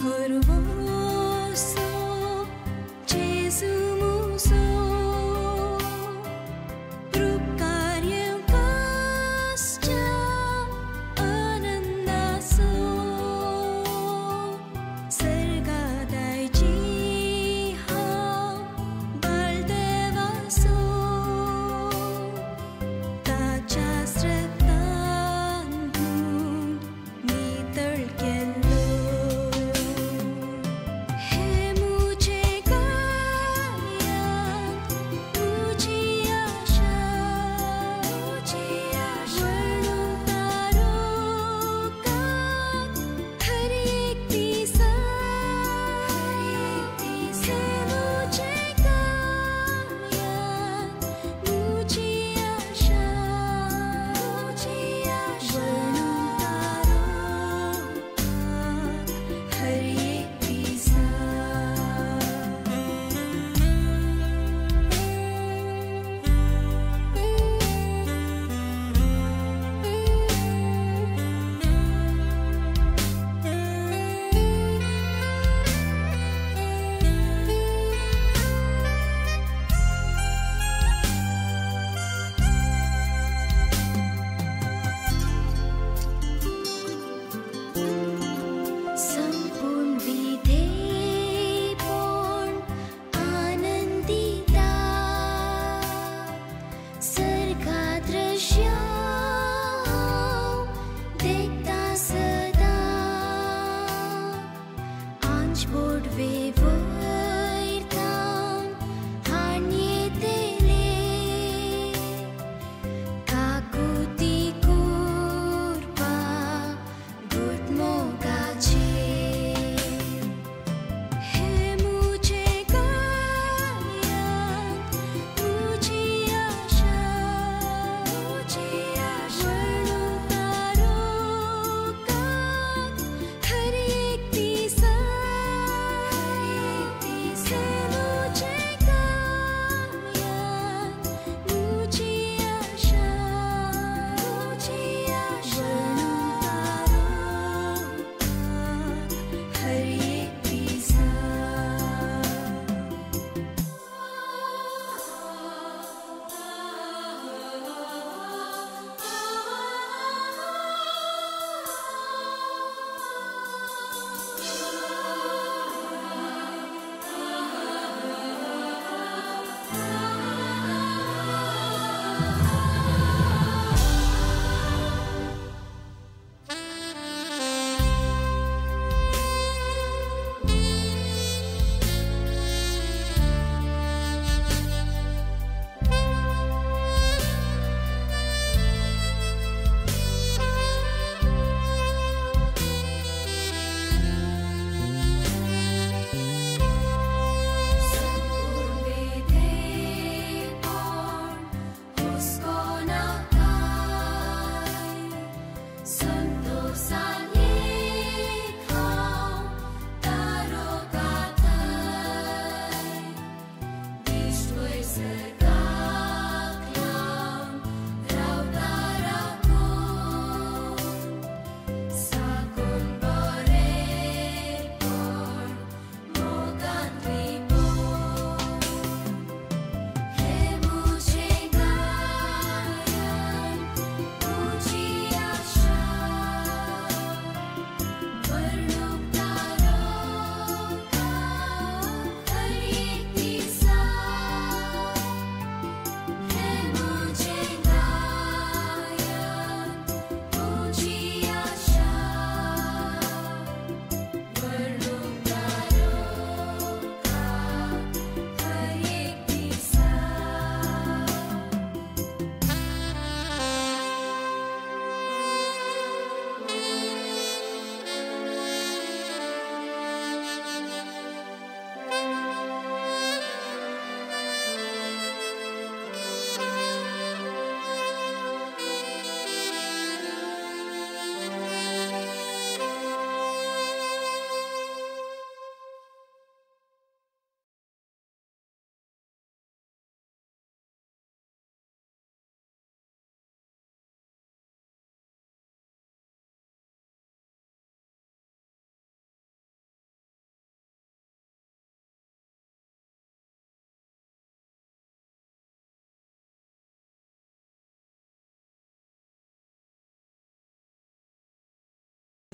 भरवसो जेजू मुजो उपकार्यकासच्या आनंदाचो सर्गादायची हांव बाळदेवाचो ताच्या रक्तान धुवन नितळ केल्लो.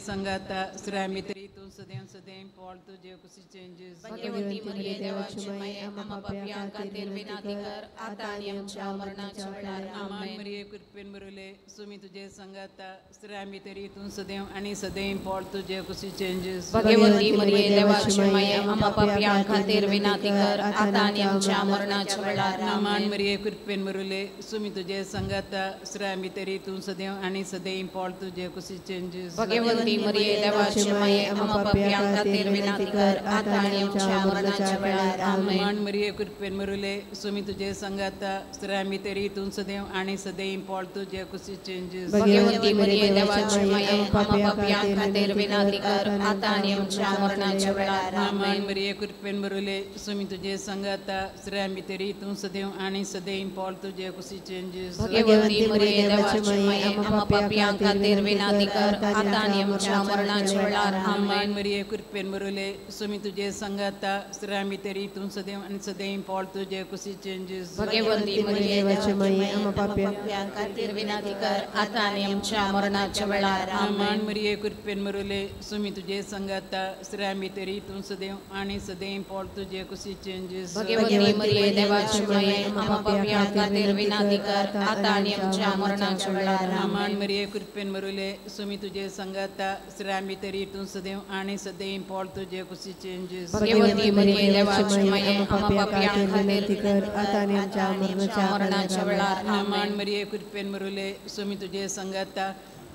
संगाता स्त्रियां तरी तूं सदैव सदैव पोळ तुजे कुशीचे जेजू. भगवती मरिये देवाची माये आम्हा पाप्यां खातीर विनंती कर आता आनी आमच्या मरणाच्या वेळार. आमान आमेन. मरिये कृपेन भरले सुमी तुजे संगाता स्त्रियां तरी तूं सदैव आनी सदैव पोळ तुजे कुशीचे जेजू. भगवती मरिये देवाची माये आम्हा पाप्यां खातीर विनंती कर आता आनी आमच्या मरणाच्या वेळार. आमान आमेन. मरिये कृपेन भरले सुमी तुजे संगाता स्त्रियां तरी तूं सदैव आनी सदैव पोळ तुजे कुशीचे जेजू. भगवती मरिये देवाची माये आम्हा पाप्यां खातीर विनंती कर आता आनी आमच्या मरणाच्या वेळार. आमेन. आमान मरिये कृपेन भरले सुमी तुजे संगाता स्त्रियां तरी तूं सदैव आनी सदैव पोळ तुजे कुशीचे जेजू. भगवती मरिये देवाची माये आम्हा पाप्यां खातीर विनंती कर आता आनी आमच्या मरणाच्या वेळार. आमान आमेन. मरिये कृपेन भरले सुमी तुजे संगाता स्त्रियां तरी तूं सदैव आनी सदैव पोळ तुजे कुशीचे जेजू. भगवती मरिये देवाची माये आम्हा पाप्यां खातीर विनंती कर आता आनी आमच्या मरणाच्या वेळार. आमान आमेन. मरिये कृपेन भरले सुमी तुजे संगाता स्त्रियां तरी तूं सदैव आनी सदैव पोळ तुजे कुशीचे जेजू. भगवती मरिये देवाची माये आम्हा पाप्यां खातीर विनंती कर आता आनी आमच्या मरणाच्या वेळार. आमान आमेन. मरिये कृपेन भरले सुमी तुजे संगाता स्त्रियां तरी तूं सदैव आनी सदैव पोळ तुजे कुशीचे जेजू. भगवती मरिये देवाची माये आम्हा पाप्यां खातीर विनंती कर आता आनी आमच्या मरणाच्या वेळार. आमान आमेन. मरिये कृपेन भरले सुमी तुजे संगाता स्त्रियां तरी तूं सदैव आनी सदैव पोळ तुजे कुशीचे जेजू. भगवती मरिये देवाची माये आम्हा पाप्यां खातीर विनंती कर आता आनी आमच्या मरणाच्या वेळार. आमान आमेन. मरिये कृपेन भरले सुमी तुजे संगाता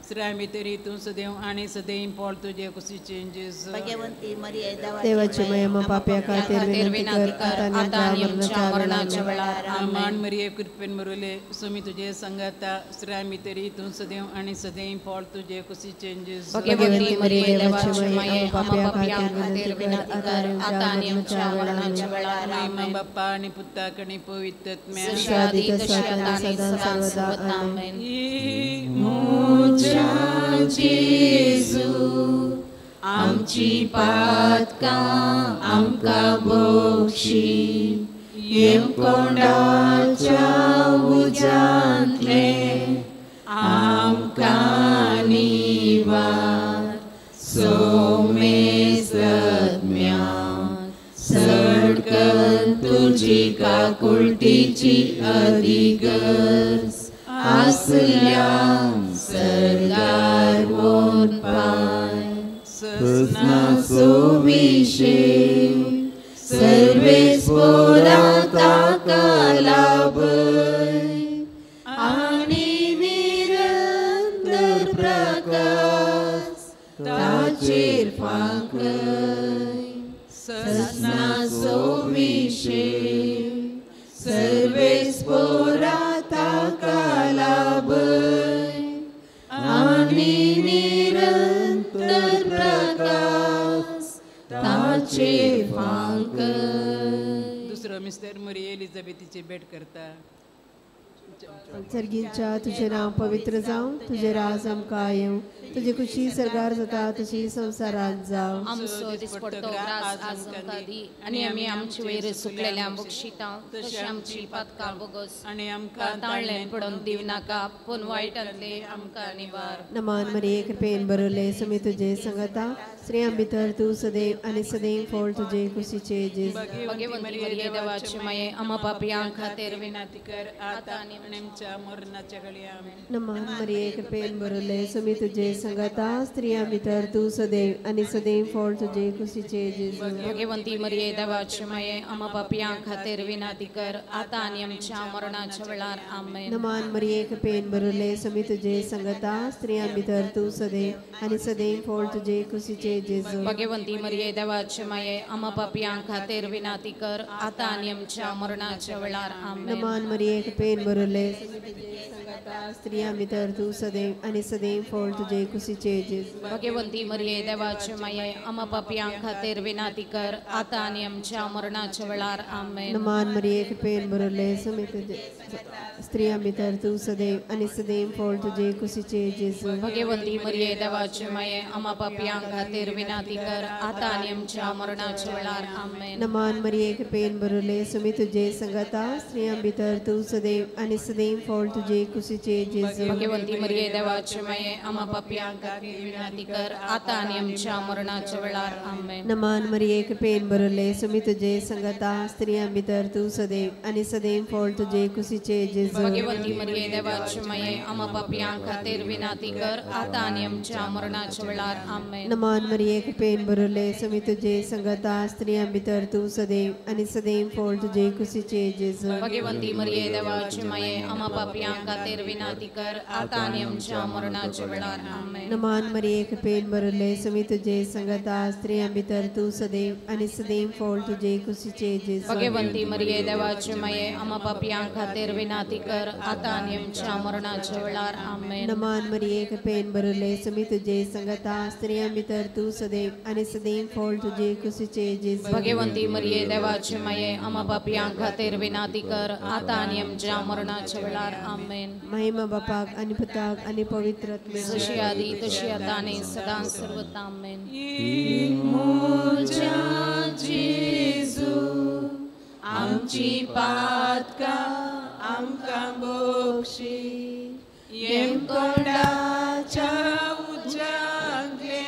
स्त्रियां तरी तूं सदैव आनी सदैव पोळ तुजे कुशीचे जेजू. भगवंती मरिये देवाची माये आम्हा पाप्यां खातीर खातीर विनंती कर विनंती कर आता आता आनी आनी आमच्या आमच्या मरणाच्या मरणाच्या वेळार. आमान आमेन. मरिये कृपेन भरले सुमी तुजे संगाता स्त्रियां तरी तूं सदैव आनी सदैव पोळ तुजे कुशीचे जेजू. भगवती मरिये देवाची माये आम्हा पाप्यां खातीर विनंती कर आता आनी आमच्या मरणाच्या वेळार. महिमा आमेन. बाप्पा आणि पुत्ताक आणि पवित्रत्म्या. जशी आधी तशी आता आणि सदा सर्वदा. आमेन. म्हज्या जेजू आमची पातकां आमकां बक्षी येमकोंडाच्या उज्यांतले आमकां निवार सोमेसत्म्या सडकन तुजी काकुळटीची अधिगर्ज आसल्या सरदार वोन पाय ससनाचो विशेव सर्वेस पोरा ताका लाभय आनी निरंतर प्रकाश ताचेर फांकय ससनाचो विशेव सर्वेस पोरा ताका लाभय आनी निरंतर प्रकाश ताचेर फांकय. दुसरो मिस्टर मरिये एलिझाबेथीची भेट करता. सर्गींच्या तुझे नाव पवित्र जावं, तुझे राज आमकां येवं, तुजी खुशी सरगार जाता तशी संवसारांत जावं. आमचो दिसपडतो ग्रास आज आमकां दी आनी आमी आमचे वयर सुकलेल्या बक्षिता तशी आमची पातकां बोगस आनी आमकां ताळ्ळें पडून दिव नाका पूण वायटांतले आमकां निवार. नमान मरिये कृपेन भरले सुमी तुझे संगता स्त्रियां भितर तूं सदैव आनी सदैव फळ तुजे कुशीचे जेजू. भगवती मरिये देवाची माये आम्हा पापयां खातीर विनंती कर आता आनी आमच्या मरणाच्या घडी. आमेन. नमान मरिये कृपेन भरले सुमी तुझे संगता स्त्रियां भितर तूं सदैव आनी सदैव फळ तुजे कुशीचे जेजू. भगवंती मरिये देवाची माये आम्हा पापयां खातीर विनंती कर आता आनी आमच्या मरणाच्या वेळार. आमेन. नमान मरिये कृपेन भरले सुमी तुझे संगता स्त्रियां भितर तूं सदैव आनी सदैव फळ तुजे कुशीचे जेजू. भगवंती मरिये देवाची माये आम्हा पापयां खातीर विनंती कर आता आनी आमच्या मरणाच्या वेळार. आमेन. नमान मरिये कृपेन भरले सुमी तुझे संगता स्त्रियां भितर तूं सदैव आनी सदैव फळ तुजे कुशीचे जेजू. भगवंती मरिये देवाची माये आम्हा पापयां खातीर विनंती कर आता आनी आमच्या मरणाच्या वेळार. आमेन. नमान मरिये कृपेन भरले सुमी तुझे स्त्रियां भितर तूं सदैव आनी सदैव फळ तुजे कुशीचे जेजू. भगवंती मरिये देवाची माये आम्हा पापयां खातीर विनंती कर आता आनी आमच्या मरणाच्या वेळार. आमेन. नमान मरिये कृपेन भरले सुमी तुझे संगता स्त्रियां भितर तूं सदैव आनी सदैव फळ तुजे कुशीचे कुशीचे जेजू. भगवंती मरिये देवाचे माये आम्हा पापयां खातीर विनंती कर आता आनी आमच्या मरणाच्या वेळार. आमेन. नमन मरिये कृपेन भरले सुमी तुझे संगता, स्त्रियां भितर तूं सदैव आनी सदैव फळ तुझे कुशीचे जेजू. भगवंती मरिये देवाचे माये आम्हा पापयां खातीर विनंती कर आता आनी आमच्या मरणाच्या वेळार. आमेन. नमन मरिये कृपेन भरले सुमी तुझे संगता, स्त्रियां भितर तूं सदैव आनी सदैव फळ तुझे कुशीचे जेजू. भगवंती मरिये देवाचे माये आम्हा पापयां खातीर विनंती कर आता आनी आमच्या मरणाच्या वेळार. आमेन. नमन मरिये कृपेन भरले सुमी तुझे संगता, स्त्रियां भितर तूं सदैव आनी सदैव फळ तुझे कुशीचे जेजू. भगवंती मरिये देवाचे माये आम्हा पापयां खातीर विनंती कर आता आनी आमच्या मरणाच्या वेळार. आमेन. नमन मरिये कृपेन भरले सुमी तुझे संगता, स्त्रियां भितर तूं सदैव आनी सदैव फळ तुझे कुशीचे जेजू. भगवंती मरिये देवाचे माये आम्हा पापयां खातीर विनंती कर आता आनी आमच्या मरणाच्या वेळार. आमेन. महिमा बापाक आनी पुताक आनी पवित्र आत्म्याक, जशी आदी तशी आता आनी सदां सर्वता. आमेन. म्हज्या जेजू आमची पातकां आमकां बक्षी, येमकोंडाच्या उज्यांतले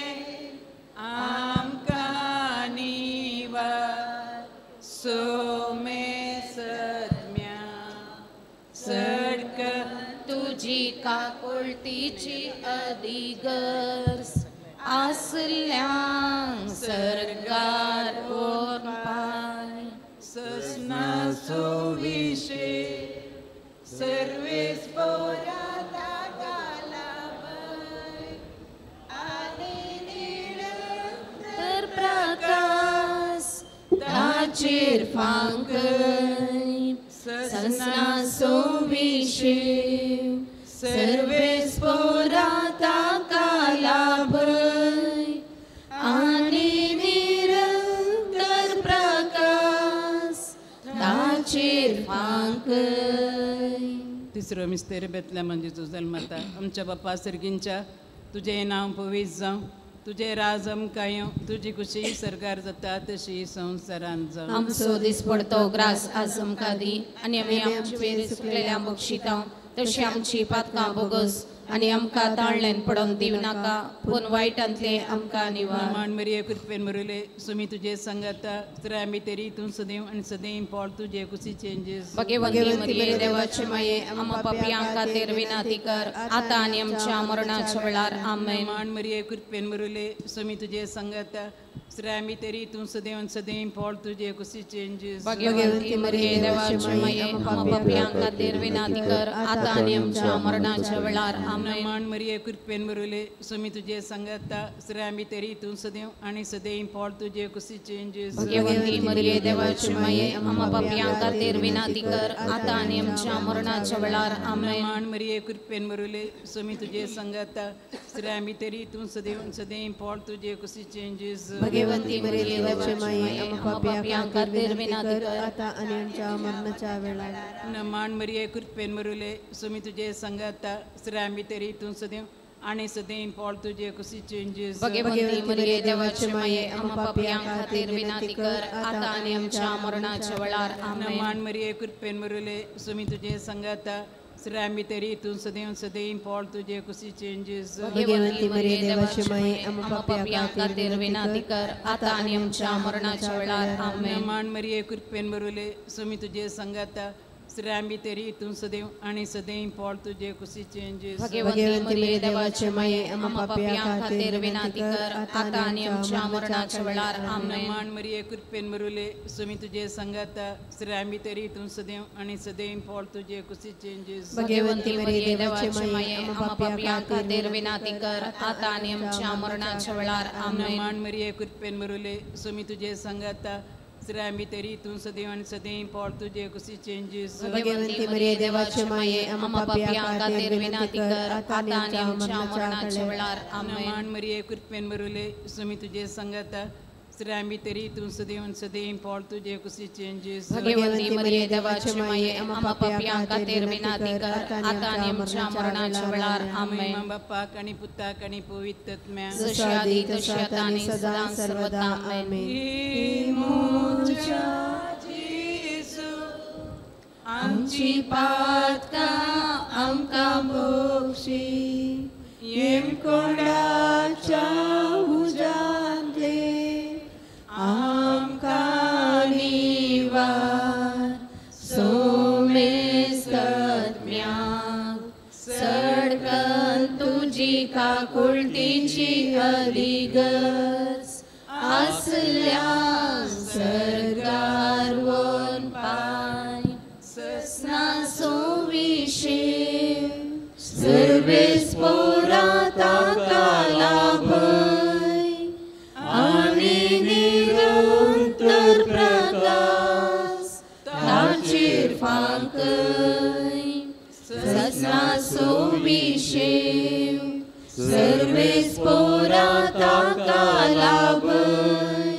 आमकां निवार, सोमे सत्म्या सडक तुजी काकुळतीची अधिगर्ज आसल्यांक सरकार पाय, ससनाचो विशे सर्वेस पोराता कालावय आनी तर प्रकाश ताचेर फांकय, ससनाचो विशे सर्वेस पोराता कालाभय आनी निरंतर प्रकाश ताचेर फांकय. तिसरो मिस्तेर बेतल्या म्हणजे तूं जल्मता आमच्या बापा सर्गींच्या, तुजें नांव पवित्र जावं, तुजें राज आमकां येवं, तुजी खुशी सरकार जाता तशी संवसारांत जावं. आमचो दीस पडतो ग्रास आज आमकां दी आनी आमी आमचे वेर सुकलेल्या बक्षिता तशी आमची पातकां बोगस आनी आमकां ताळल्यान पडोवन दिवं नाका, पूण वायटांतले आमकां निवार. मान मरिये कृपेन भरले सुमी तुझे संगता, स्त्रियां भितर तूं सदैव आनी सदैव फळ तुझे कुशीचे जेजू. भगवंती मरिये देवाचे माये आम्हा पापयां खातीर विनंती कर आता आनी आमच्या मरणाच्या वेळार. आमेन. मान मरिये कृपेन भरले सुमी तुझे संगता, स्त्रियां भितर तूं सदैव आनी सदैव फळ तुझे कुशीचे जेजू. भगवंती मरिये देवाचे माये आम्हा पापयां खातीर विनंती कर आता आनी आमच्या मरणाच्या वेळार. आमेन. मान मरिये कृपेन भरले सुमी तुझे संगता, स्त्रियां भितर तूं सदैव आनी सदैव फळ तुझे कुशीचे जेजू. भगवंती मरिये देवाचे माये आम्हा पापयां खातीर विनंती कर आता आनी आमच्या मरणाच्या वेळार. आमेन. मान मरिये कृपेन भरले सुमी तुझे संगता, स्त्रियां भितर तूं सदैव आनी सदैव फळ तुझे कुशीचे जेजू. भगवंती मरिये देवाचे माये आम्हा पापयां खातीर विनंती कर आता आनी आमच्या मरणाच्या वेळार. मान मरिये कृपेन भरले सुमी तुझे संगता, स्त्रियां भितर तूं सदैव आनी सदैव फळ तुझे कुशीचे जेजू. भगवंती मरिये देवाचे माये आम्हा पापयां खातीर विनंती कर आता आनी आमच्या मरणाच्या वेळार. आमेन. मान मरिये कृपेन भरले सुमी तुझे संगता, स्त्रियां भितर तूं सदैव सदैव फळ तुझे कुशीचे जेजू. भगवंती मरिये देवाचे माये आम्हा पापयां खातीर विनंती कर आता आनी आमच्या मरणाच्या वेळार. आमेन. मान मरिये कृपेन भरले सुमी तुझे संगता, स्त्रियां भितर तूं सदैव आनी सदैव फळ तुझे कुशीचे जेजू. भगवंती मरिये देवाचे माये आम्हा पापयां खातीर विनंती कर आता आनी आमच्या मरणाच्या वेळार. आमेन. मान मरिये कृपेन भरले सुमी तुझे संगता, स्त्रियां भितर तूं सदैव आनी सदैव फळ तुझे कुशीचे जेजू. भगवंती मरिये देवाचे माये आम्हा पापयां खातीर विनंती कर आता आनी आमच्या मरणाच्या वेळार. आमेन. मान मरिये कृपेन भरले सुमी तुझे संगता, स्त्रियां भितर तूं सदैव आनी सदैव फळ तुझे कुशीचे जेजू. भगवंती मरिये देवाचे माये आम्हा पापयां खातीर विनंती कर आता आनी आमच्या मरणाच्या वेळार. आमेन. मान मरिये कृपेन भरले सुमी तुझे संगता, स्त्रियां भितर तूं सदैव आनी सदैव फळ तुझे कुशीचे जेजू. भगवंती मरिये देवाचे माये आम्हा पापयां खातीर विनंती कर आता आनी आमच्या मरणाच्या वेळार. आमेन. बापाक आनी पुताक आनी पवित्र आत्म्याक, जशी आदी तशी आता आनी सदां सर्वदा. आमेन. म्हज्या जेजू आमची पातकां आमकां बक्षी येमकोंडाच्या उज्यांतले आमकां निवार सोमेस्तत्म्याक सडकन तुजी काकुळटीची अदिगज आसल्या सरकार वन पाय ससनासो विशेव सर्वेस पोरा ताका लाभय आनी निरंतर प्रकाश ताचेर फांकय ससनासो विशेव सर्वेस पोरा ताका लाभय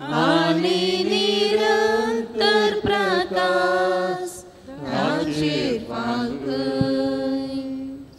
आनी निरंतर प्रकाश ताचेर फांकय.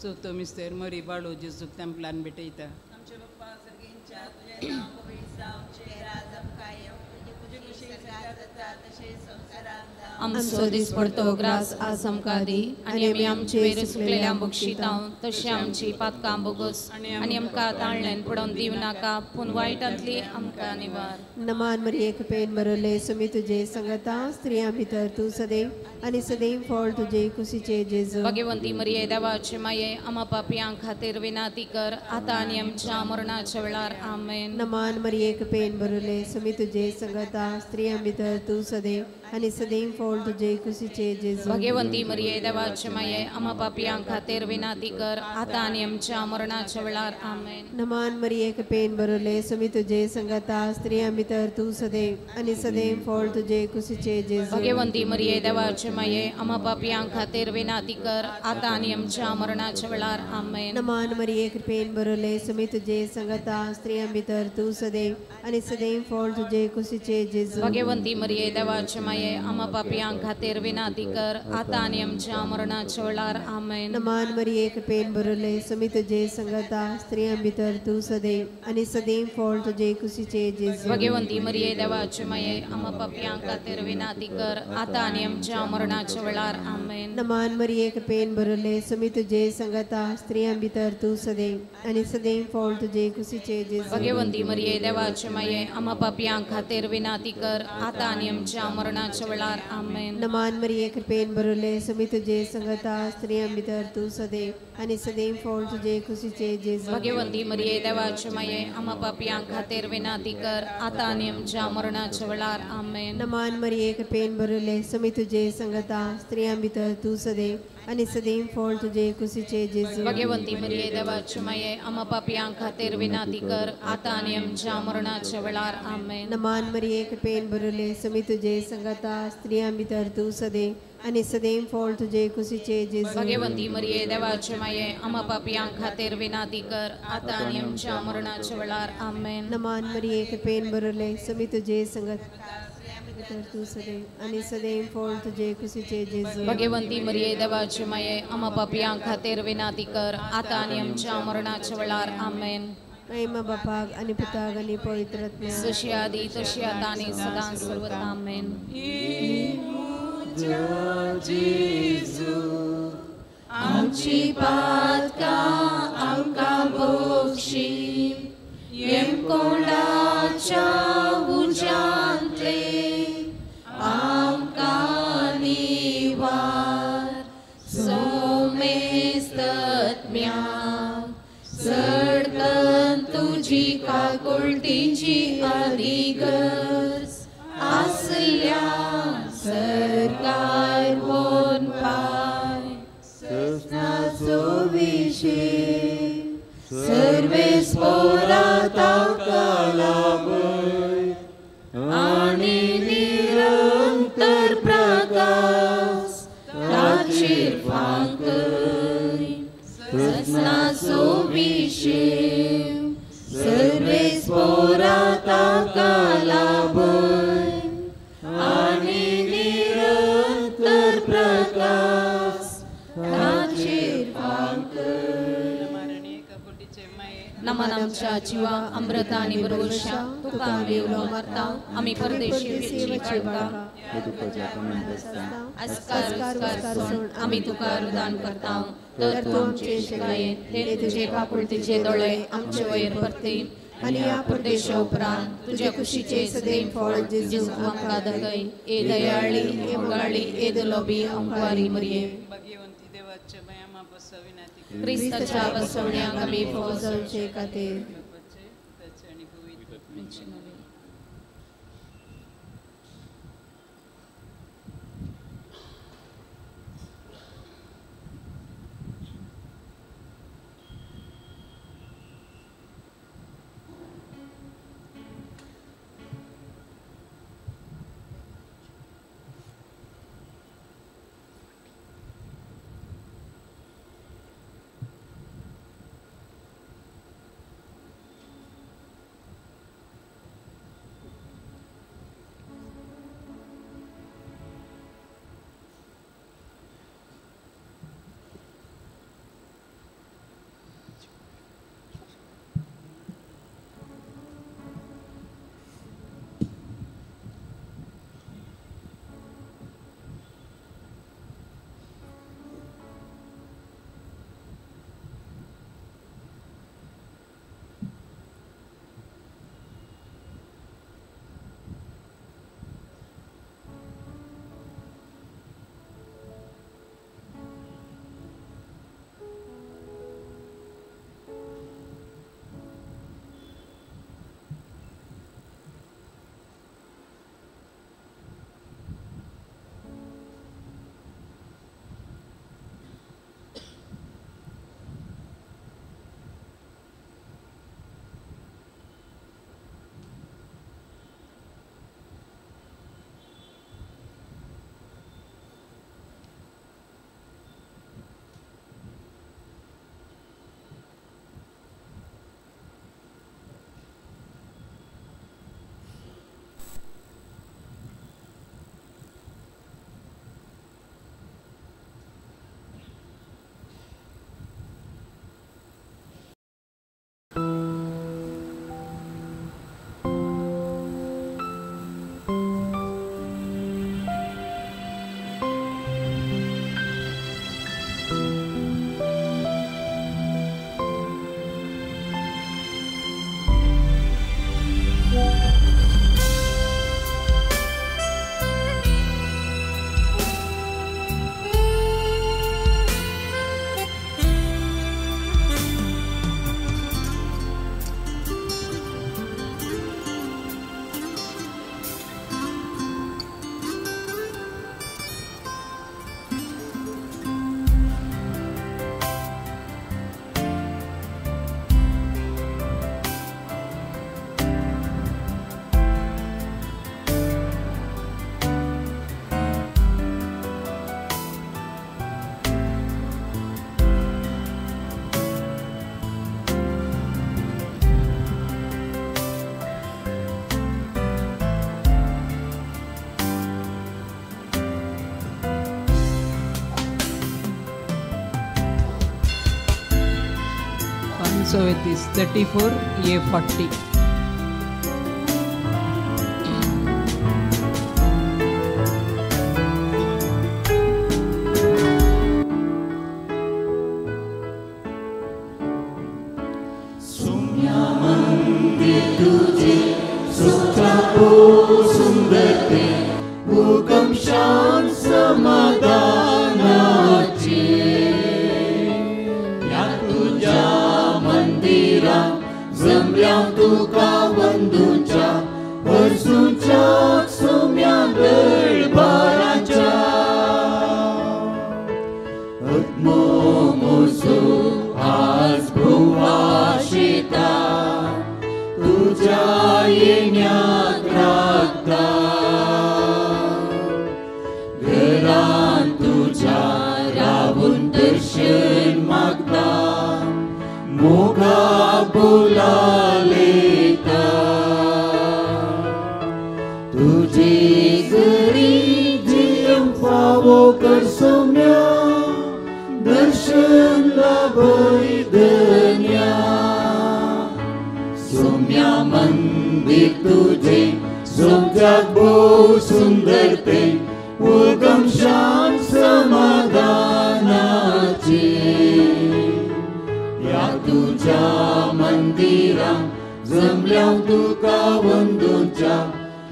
चवथो मिस्तेर मरी बाळू जेजूक तेंपलान भेटयता. आमच्या बाप्पा सर्गींच्या तुजें नांव पवित्र जावचें, राज आमकां येवं, तुजी खुशी स्वर्गात जाता तशें संवसारांत जावं. आमचो दिसपडतो ग्रास आज आमकां दी आनी आमी आमचे वयर सुकलेल्या बक्षितां तशें आमची पातकां बोगस आनी आमकां ताळण्यान पडोवन दिवं नाका पूण वायटांतली आमकां निवार. नमान मरिये कृपेन भरले सुमी तुजे संगता स्त्रियां भितर तूं सदैव आनी सदैव फळ तुजे कुशीचे जेजू. भाग्यवंती मरिये देवाचे माये आमा पापयां खातीर विनाती कर आतां आनी आमच्या मरणाच्या वेळार. आमेन. नमान मरिये कृपेन भरले सुमी तुजे संगता स्त्रियां भितर तूं सदैव आनी सदैव फळ तुजे कुशीचे जेजू. भाग्यवंती मरिये देवाचे माये आमा पापयां खातीर विनाती कर आतां आनी आमच्या मरणाच्या वेळार. आमेन. नमान मरिये कृपेन भरले सुमी तुजे संगता स्त्रियां भितर तूं सदैव आनी सदैव फळ तुजे कुशीचे जेजू. भाग्यवंती मरिये देवाचे माये आमा पापयां खातीर विनाती कर आतां आनी आमच्या मरणाच्या वेळार. आमेन. नमान मरिये कृपेन भरले सुमी तुजे संगता स्त्रियां भितर तूं सदैव आनी सदैव फळ तुजे कुशीचे जेजू. भाग्यवंती मरिये देवाचे माये आमा पापयां खातीर विनाती कर आतां आनी आमच्या मरणाच्या वेळार. आमेन. नमान मरिये कृपेन भरले सुमी तुजे संगता स्त्रियां भितर तूं सदैव आनी सदैव फळ तुजे कुशीचे जेजू. भाग्यवंती मरिये देवाचे माये आमा पापयां खातीर विनाती कर आतां आनी आमच्या मरणाच्या वेळार. आमेन. नमान मरिये कृपेन भरले सुमी तुजे संगता स्त्रियां भितर तूं सदैव आनी सदैव फळ तुजे कुशीचे जेजू. भाग्यवंती मरिये देवाचे माये आमा पापयां खातीर विनाती कर आतां आनी आमच्या मरणाच्या वेळार. आमेन. नमान मरिये कृपेन भरले सुमी तुजे संगता स्त्रियां भितर तूं सदैव आनी सदैव फळ तुजे कुशीचे जेजू. भाग्यवंती मरिये देवाचे माये आमा पापयां खातीर विनाती कर आतां आनी आमच्या मरणाच्या वेळार. आमेन. नमान मरिये कृपेन भरले सुमी तुजे संगता स्त्रियां भितर तूं सदैव आनी सदैव फळ तुजे कुशीचे जेजू. भाग्यवंती मरिये देवाचे माये आमा पापयां खातीर विनाती कर आतां आनी आमच्या मरणाच्या वेळार. आमेन. नमान मरिये कृपेन भरले सुमी तुजे संगता स्त्रियां भितर तूं सदैव आनी सदैव फळ तुजे कुशीचे जेजू. भाग्यवंती मरिये देवाचे माये आमा पापयां खातीर विनाती कर आतां आनी आमच्या मरणाच्या वेळार. आमेन. नमान मरिये कृपेन भरले सुमी तुजे संगता भितर तूं सदैव आनी सदैव फळ तुजे कुशीचे जेजू. भाग्यवंती मरिये देवाचे माये आमा पापयां खातीर विनाती कर आतां आनी आमच्या मरणाच्या वेळार. आमेन. महिमा बापाक आनी पुताक आनी पवित्र आत्म्याक जशी आदी तशी आतां आनी सदां सर्वदा. आमेन. जेजू आमची पातकां आमकां बक्षी येमकोंडाच्या उज्यांतले आमकां निवार सोमेस्तत्म्याक सडकन तुजी काकुळटीची अदिगज आसल्या सरकार वन पाय ससनाचो विशेव सर्वेस पोरा ताका लाभय आनी निरंतर प्रकाश ताचेर फांकय ससनाचो विशेव सर्वेस पोरा ताका लाभय आनी निरंतर प्रकाश ताचेर फांकय. नमन आमच्या जिवा अमृता आनी भरवंशा तुका आमी उलो मारता आमी परदेशी बाळका आस्कार उपकार सोड आमी तुका रुदान करता तर तूं आमचे शिकाये ते तुजे काकुळतीचे दोळे आमचे वयर परती आनी ह्या परदेशा उपरांत तुज्या कुशीचे सदैव फळ जेजू आमकां दाखय. ए दयाळी ए मोगाळी ए दुलोबी आमकां मरये. क्रिस्ताच्या बसवण्याक आमी फावो जावचे खातीर. So it is 34 A40. Sumya mandir tujhe सुखो सुंदर ते हुकम शांत समाधानाचे या तुझ्या मंदिरा जमल्या तुका वंदूच्या हरसूच्या सुम्या दरबाराच्या आत्मो मोजो आज भुवाशिता तुझ्या येण्याक राखता घरान तुझ्या रावून दर्शन मागता मोगा बोलालेता तुझे घरी जियम फावो कर सोम्या दर्शन लाभय धन्या. मंदिर तुझे सोमच्याक भोव सुंदर ते उगम शांत समाधानाचे ह्या तुझ्या मंदिरां जमल्या तुका वंदूच्या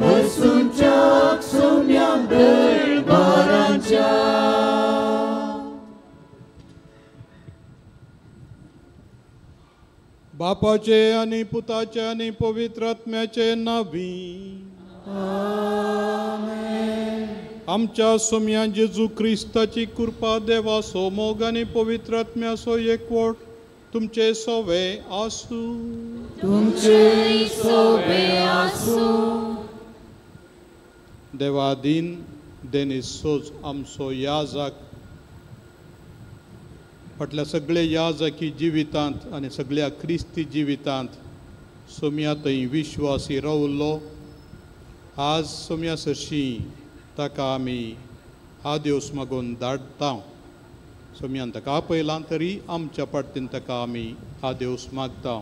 हसूच्याक सोम्या दरबाराच्या. बापाचे आनी पुताचे आनी पवित्र आत्म्याचे नांवी आमच्या सोम्या जेजू क्रिस्ताची कृपा देवाचो मोग आनी पवित्र आत्म्याचो एकवट तुमचे सोवे आसूं. तुमचे सोवे आसूं. देवादीन देनीस सोज आमचो याजक फाटल्या सगळे याजकी जिवितांत आनी सगळ्या क्रिस्ती जिवितांत सोम्या थंय विश्वासी रावल्लो. आज सोम्या सरशीं ताका आमी आदेवस मागून धाडटा. सोम्यान ताका आपयलां तरी आमच्या पार्टीन ताका आमी आदेवस मागता.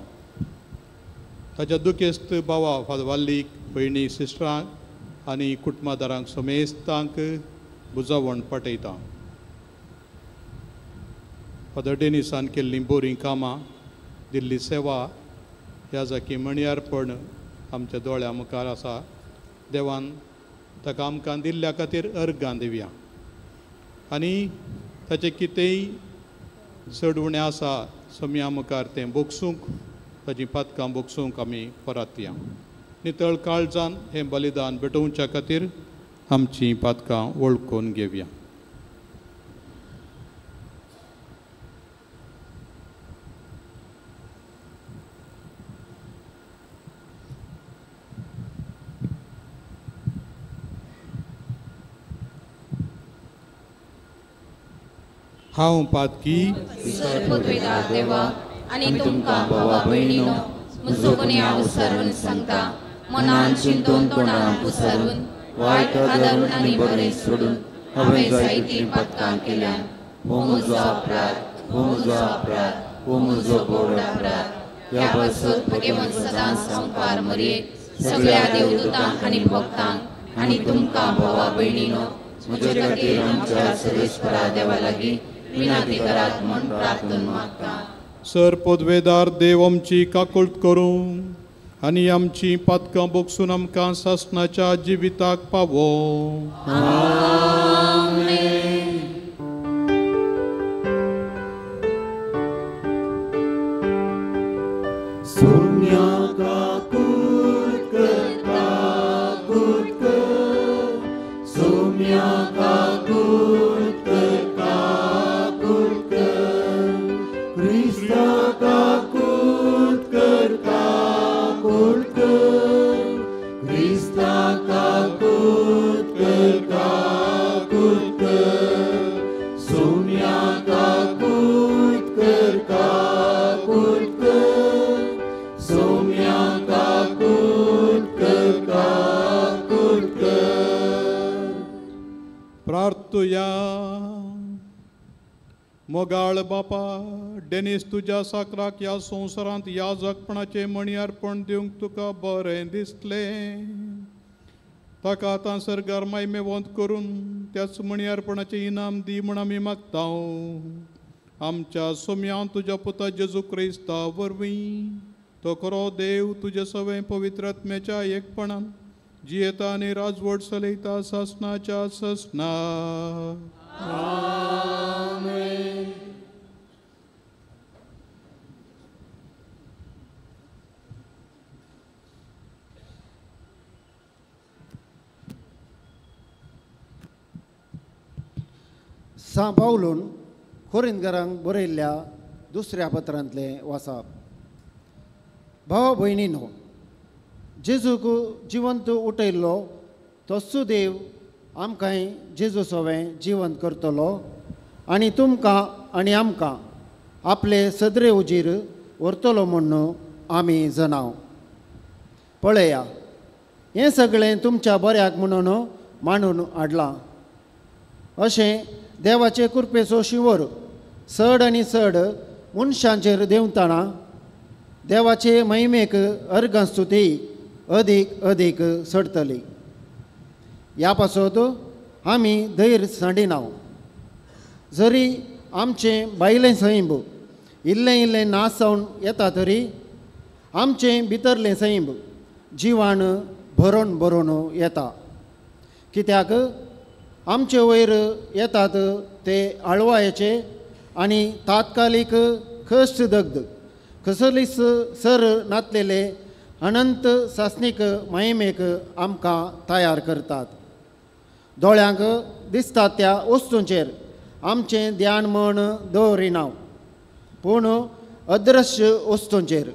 ताच्या दुखेस्त भावा फादवाल्लीक भयणी सिस्टरांक आनी कुटुंबादारांक समेस्तांक बुजावण पाठयता. फादर डेनिसान केल्लीं बरीं कामां दिल्ली सेवा ह्या जाकी मणयार्पण आमच्या दोळ्या मुखार आसा. देवान ताका आमकां दिल्ल्या खातीर अर्गां दिवया आनी ताचें कितेंय चड उणें आसा सोम्या मुखार तें बोगसूंक ताचीं पातकां बोगसूंक आमी परत या. नितळ काळजान हें बलिदान भेटोवच्या खातीर आमचीं पातकां वळखून घेवया. हांव पातकी देवा आनी तुमकां भावा भयणीनो म्हजो गुन्यांव विसरून सांगता. मनान चिंतून तोंडान पुसरून वायट आदरून आनी बरें सोडून हांवें जायतीं पातकां केल्यान. हो म्हजो अपराध, हो म्हजो अपराध, हो म्हजो व्हड अपराध. ह्या पासत भगवंत सदांच संपार मरयेक सगळ्या देवदूतांक आनी भक्तांक आनी तुमकां भावा भयणीनो म्हजे खातीर आमच्या सर्वेस्परा देवा लागीं विनंती करात म्हूण प्रार्थना मागता. सर पदवेदार देव आमची काकुळट करूं आनी आमची पातकां बोगसून आमकां सासणाच्या जिविताक पावो. आमेन. सोम्या काकूट कर, काकूट कर, सोम्या काकूट कर, काकूट कर, क्रिस्ता काकूट कर, काकूट कर, क्रिस्ता काकूट कर, काकूट कर, सोम्या काकूट कर, काकूट कर, सोम्या काकूट कर, काकूट कर. प्रार्थुया. मोगाळ बापा डेनिस तुज्या साकराक ह्या संवसारांत ह्या जगपणाचें मणयार्पण दिवंक तुका बरें दिसलें. ताका आतां सरकार मायमेवंत करून त्याच मणयार्पणाचें इनाम दी म्हूण आमी मागता. आमच्या सोम्या तुज्या पुता जेजू क्रिस्ता वरवीं तो खरो देव तुज्या सवें पवित्र आत्म्याच्या एकपणान जियेता आनी राजवट चलयता सासणाच्या सासणा. आमेन. सां पावलून कोरिंदकारांक बरयल्ल्या दुसऱ्या पत्रांतलें वाचप. भावा भयणीनो, जेजूक जिवंत उठयल्लो तोच देव आमकांय जेजू सवें जिवंत करतलो आनी तुमकां आनी आमकां आपले सदरे उजीर व्हरतलो म्हूण आमी जणाव. पळया, हें सगळें तुमच्या बऱ्याक म्हणून मांडून हाडलां. अशें देवाचे कृपेचो शिंवर चड आनी चड मनशांचेर देंवतना देवाचे महिमेक अर्घां स्तुती अदीक अदीक चडटली. ह्या पासत आमी धैर्य सांडिना. जरी आमचें भायलें सैंब इल्लें इल्लें नाश जावन येता तरी आमचें भितरलें सैंब जिवान भरून भरून येता. कित्याक आमचे वयर येतात ते आळवायेचे आनी तात्कालीक कश्ट दग्ध कसलीच सर नातलेले अनंत सासणीक महिमेक आमकां तयार करतात. दोळ्यांक दिसतात त्या वस्तूंचेर आमचें ध्यान म्हण दवरिना, पूण अदृश्य वस्तूंचेर.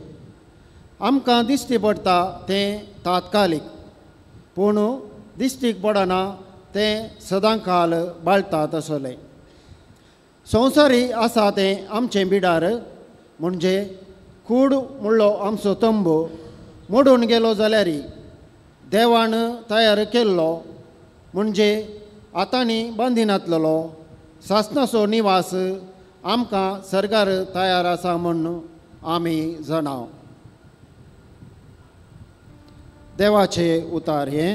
आमकां दिश्टी पडटा तें तात्कालीक, पूण दिश्टीक पडना तें सदांकाल बाळटा तसलें. संवसारी आसा तें आमचें बिडार म्हणजे कूड म्हणलो आमचो तंबू मोडून गेलो जाल्यार देवान तयार केल्लो म्हणजे आतांनी बांदिनातलेलो सासणाचो निवास आमकां सरकार तयार आसा म्हूण आमी जाणाव. देवाचे उतार हें.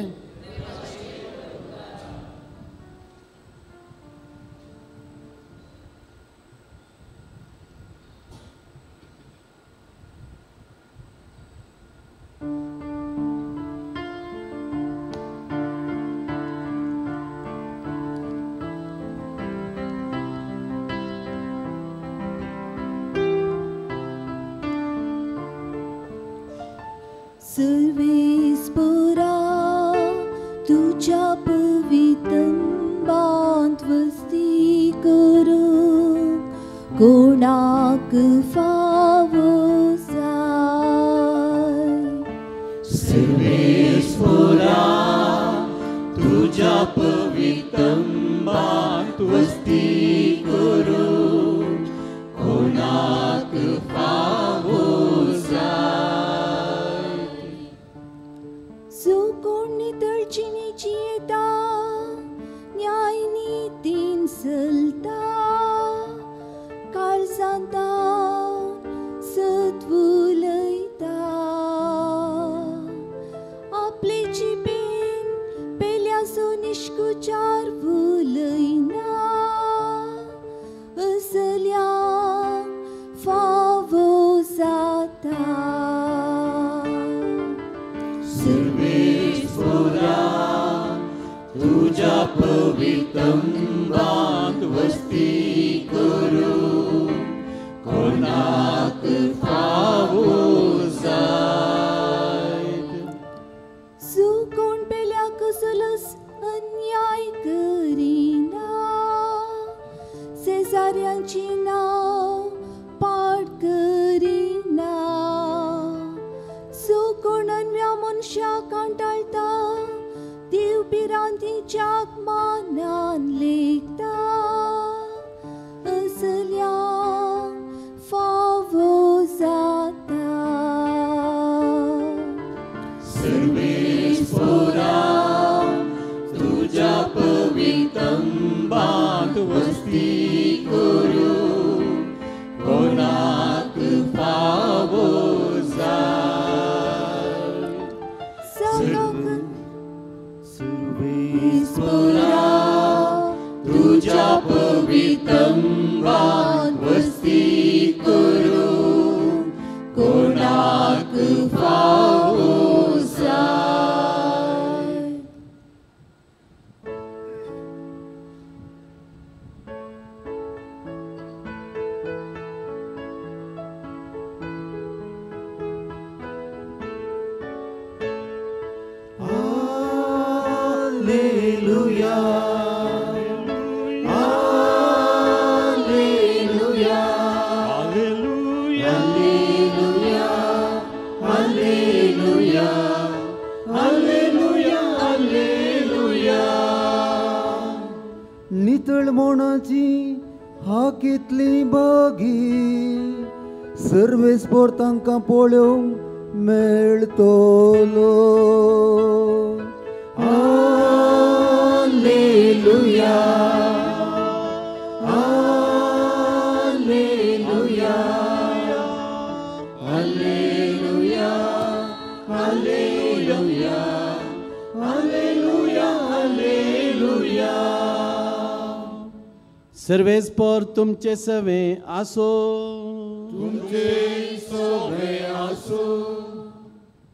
सर्वेस्परा तुझ्या पवितंबांत वस्ती करूं कोणाक फावो जाय. सर्वेस्परा तुझ्या पवितंबांत वस्ती करूं कोणाक फावो जाय. नितळचिणीची येता न्याय नितीन चलता काळजांत सत्व उलयता. आपले जिबेन पेल्याचो निश्कुचार उलयना असल्यांक फावो जाता. तुझ्या पवितंबांत वस्ती करूं कोणाक फावो जाय. कोण पेल्या कसलोच अन्याय करिना शेजाऱ्यांची नांव पाड करिना. कोण अनव्या मनशाक कांटाळटा देव भिरांतीच्या मानान लेखता असल्यांक फावो जाता. सर्वेस्परा तुझ्या पवितंबांत वस्ती करूं कोणाक फावो जाय. सर्वेस्परा तुझ्या पवितंबांत वस्ती करूं कोणाक फावो जाय. Alleluia, Alleluia, Alleluia, Alleluia, Alleluia, Alleluia. नितळ मनाची हाकीतली बागी सर्वेस्पोर तांकां पळोवंक मेळटलो. Alleluia, Alleluia, Alleluia, Alleluia. सर्वेस्पोर तुमचे सवे आसो. तुमचे सवे आसो.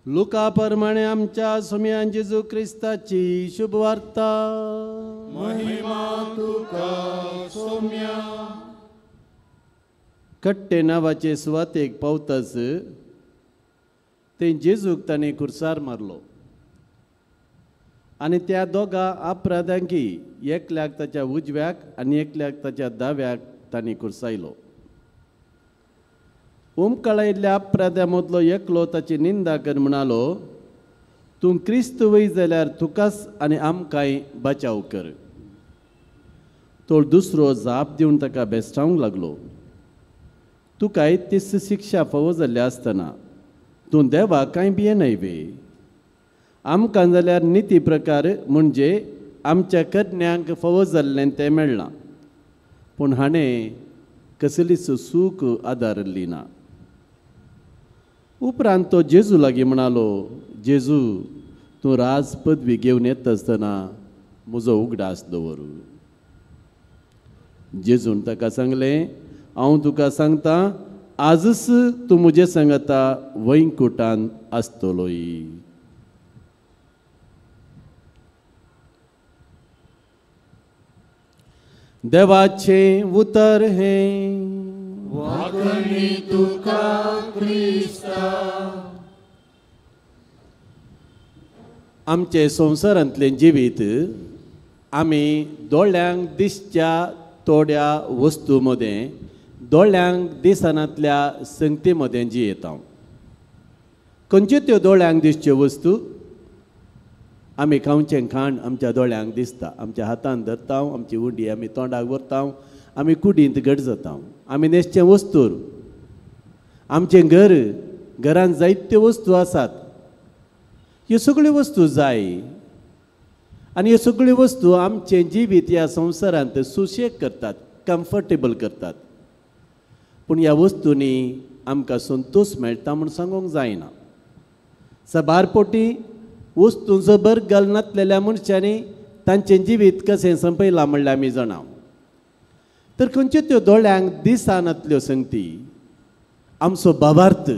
लुका प्रमाणे आमच्या सोम्यान जेजू क्रिस्ताची शुभवार्ता. महिमा तुका सोम्या. कट्टे नांवाचे सुवातेक पावताच ते जेजूक ताणें खुर्सार मारलो आनी त्या दोगा अपराधांकी एकल्याक ताच्या उजव्याक आनी एकल्याक ताच्या दाव्याक ताणें खुर्सायलो. उमकळायिल्ल्या अपराध्या मदलो एकलो ताची निंदा कर म्हणालो, तूं क्रिस्त वय जाल्यार तुकाच आनी आमकांय बचाव कर. तो दुसरो जाप दिवन ताका बेस्टावंक लागलो, तुकाय तीस शिक्षा फावो जाल्ली आसतना तूं देवाक कांय भियेनाय वे? आमकां जाल्यार निती प्रकार म्हणजे आमच्या करण्यांक फावो जाल्लें तें मेळ्ळां, पूण हाणें कसलीच सूख आदारली ना. उपरांत तो जेजू लागीं म्हणालो, जेजू तूं राज पदवी घेवन येता आसतना म्हजो उगडास दवर. जेजून ताका सांगलें, हांव तुका सांगता आजच तूं म्हजे सांगता वैकुटान आसतलोय. देवाचें उतर हें. वाकणी तुका क्रिस्ता. आमचे संवसारांतलें जिवीत आमी दोळ्यांक दिसच्या थोड्या वस्तू मदें, दोळ्यांक दिसनातल्या संगती मदें जियेता. खंयच्यो त्यो दोळ्यांक दिसच्यो वस्तू? आमी खावचें खाण आमच्या दोळ्यांक दिसता, आमच्या हातान धरता, आमची उंडी आमी तोंडाक व्हरता, आमी कुडींत घट जाता, आमी न्हेसचें वस्तूर, आमचें घर, घरांत जायत्यो वस्तू आसात. ह्यो सगळ्यो वस्तू जाय आनी ह्यो सगळ्यो वस्तू आमचें जिवीत ह्या संवसारांत सुशेग करतात, कम्फर्टेबल करतात. पूण ह्या वस्तूंनी आमकां संतोश मेळटा म्हूण सांगूंक जायना. साबार पोटी वस्तूंचो भर घालनातलेल्या मनशांनी तांचें जिवीत कशें संपयलां म्हणल्यार आमी जाणा. तर खंयच्यो त्यो दोळ्यांक दिसनातल्यो संगती? आमचो भावार्थ,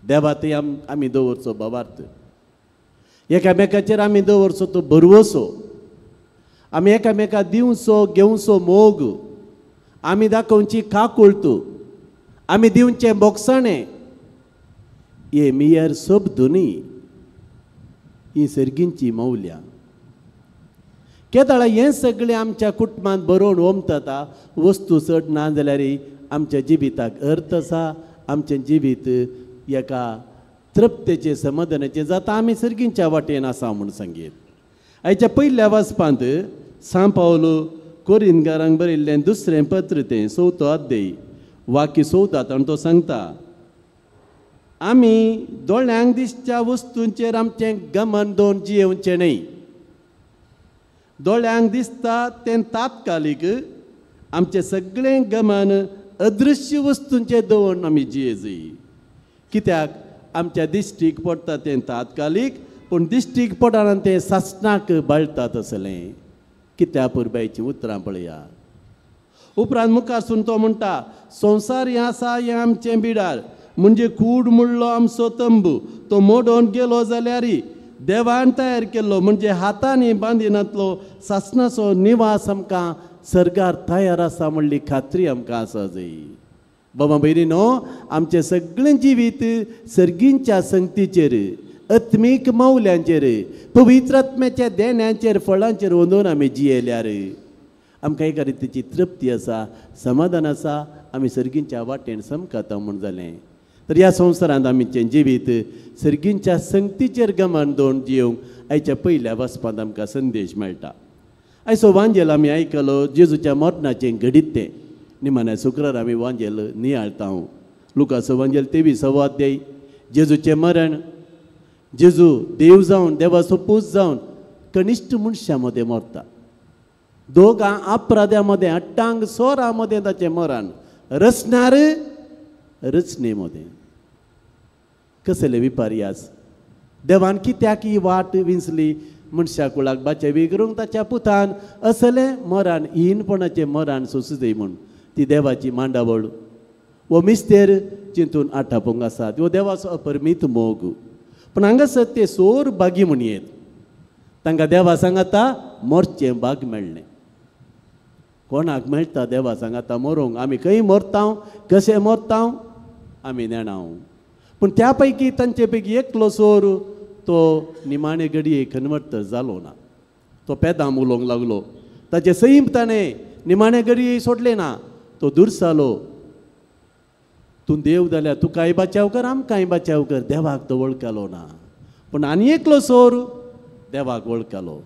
देवा थंय आमी दवरचो भावार्थ, एकामेकाचेर आमी दवरचो तो भरवसो, आमी एकामेका दिवचो घेवचो मोग, आमी दाखोवची काकुळट, आमी दिवचें बोगसाणें, हे मियर शब्द न्ही, ही सर्गींची मौल्यां. केदळा हें सगळें आमच्या कुटुंबांत बरोवन ओमता. वस्तू चड ना जाल्यार आमच्या जिविताक अर्थ आसा, आमचें जिवीत एका तृप्तेचें समाधानाचें जाता, आमी सर्गींच्या वाटेन आसा म्हूण सांगीत. आयच्या पयल्या वाचपांत सांव पावलो कोरिंदकारांक बरयल्लें दुसरें पत्र तें चवथो अध्याय वाक्य 14 आनी तो सांगता, आमी दोळ्यांक दिसच्या वस्तूंचेर आमचें गमन दवरून जियेवचें न्हय. दोळ्यांक दिसता तें तात्कालीक, आमचें सगळें गमन अदृश्य वस्तूंचेर दवरून आमी जियेजय. कित्याक आमच्या दिश्टीक पडटा तें तात्कालीक, पूण दिश्टीक पडना तें सासणाक बाळटा तसलें. कित्या पुरबायचीं उतरां पळया. उपरांत मुखार तो म्हणटा, संवसार हें आसा हें आमचें बिडार, म्हणजे कूड म्हणलो आमचो तंबू, तो मोडोन गेलो जाल्यार देवान तयार केल्लो म्हणजे हातांनी बांदिनातलो सासणाचो निवास आमकां सर्गार तयार आसा म्हणली खात्री आमकां आसा जाय. बाबा भयणी न्हू, आमचें सगळें जिवीत सर्गींच्या संगतीचेर, आत्मीक मौल्यांचेर, पवित्र आत्म्याच्या देण्यांचेर, फळांचेर वंदून आमी जियेल्यार आमकां एका रितीची तृप्ती आसा, समाधान आसा, आमी सर्गींच्या वाटेन समकाता म्हूण जालें. तर ह्या संवसारांत आमचें जिवीत सर्गींच्या संगतीचेर गमन दवरून जियोवंक आयच्या पयल्या वाचपांत आमकां संदेश मेळटा. आयचो वांजेल आमी आयकलो जेजूच्या मरणाचें घडीत तें. निमाण्या शुक्रार आमी वांजेल नियाळता. लुकाचो वांजेल 23वो अध्याय, जेजूचें मरण, जेजू देव जावन, देवाचो पूत जावन कनिश्ठ मनशां मदें मरता. दोगां अपराध्यां मदें, अट्टांग सोरां मदें ताचें मरण, रचणार रचणे मदें. कसले विपर्यास देवान कित्याक ही वाट विंचली? मनशा कुळाक बाचेवी करूंक ताच्या पुतान असलें मरण हीनपणाचें मरण सोंसूं म्हूण ती देवाची मांडावळ वो मिस्तेर चिंतून आटापूंक आसात. हो देवाचो अपरमीत मोग. पूण हांगासर ते सोर बागी म्हणयेत तांकां देवा सांगाता मरचें भाग मेळ्ळें. कोणाक मेळटा देवा सांगाता मरूंक? आमी खंय मरता, कशें मरता आमी नेणाव. पूण त्या पैकी तांचे पैकी एकलो सोर तो निमाणे घडये कन्वर्ट जालो ना. तो पेदाम उलोवंक लागलो. ताचें सैम ताणें निमाणे घडये सोडलें ना. तो दुरसालो, तूं देव जाल्यार तुकाय बाचाव कर, आमकांय बाचाव कर. देवाक तो वळखलो ना. पूण आनी एकलो सोर देवाक वळखलो.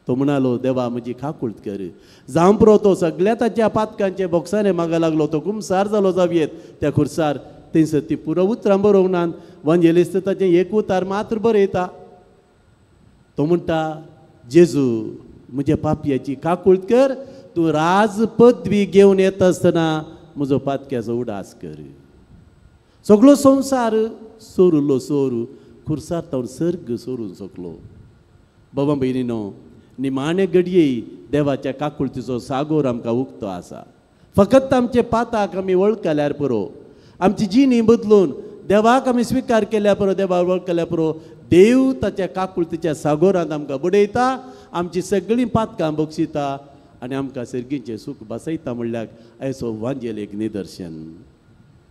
तो म्हणालो, देवा म्हजी काकूळत कर. जावं पुरो तो सगळ्या ताच्या पातकांचे बोक्साने मागा लागलो. तो कुमसार जालो जावयेत त्या खुर्सार. थंयसर ती पुरो उतरां बरोवंक नात. वंजेलिस्त ताचें एक उतार मात्र बरयता. तो म्हणटा, जेजू म्हज्या पापयाची काकूळत कर, तूं राज पदवी घेवन येता आसतना म्हजो पातक्याचो उडास कर. सगळो संवसार सोरुलो सोरू खुर्सार तावन सर्ग सोरून शकलो. बाबा भयणीनो, निमाणे घडये देवाच्या काकुळतीचो सागोर आमकां उक्तो आसा. फकत आमचे पाताक आमी वळखल्यार पुरो, आमची जिणी बदलून देवाक आमी स्विकार केल्यार पुरो, देवाक वळखल्यार पुरो, देव ताच्या काकुळतीच्या सागोरांत आमकां बुडयता, आमची सगळीं पातकां बक्षिता आनी आमकां सर्गीचें सूख बसयता. म्हणल्यार आयचो वांजेल एक निदर्शन.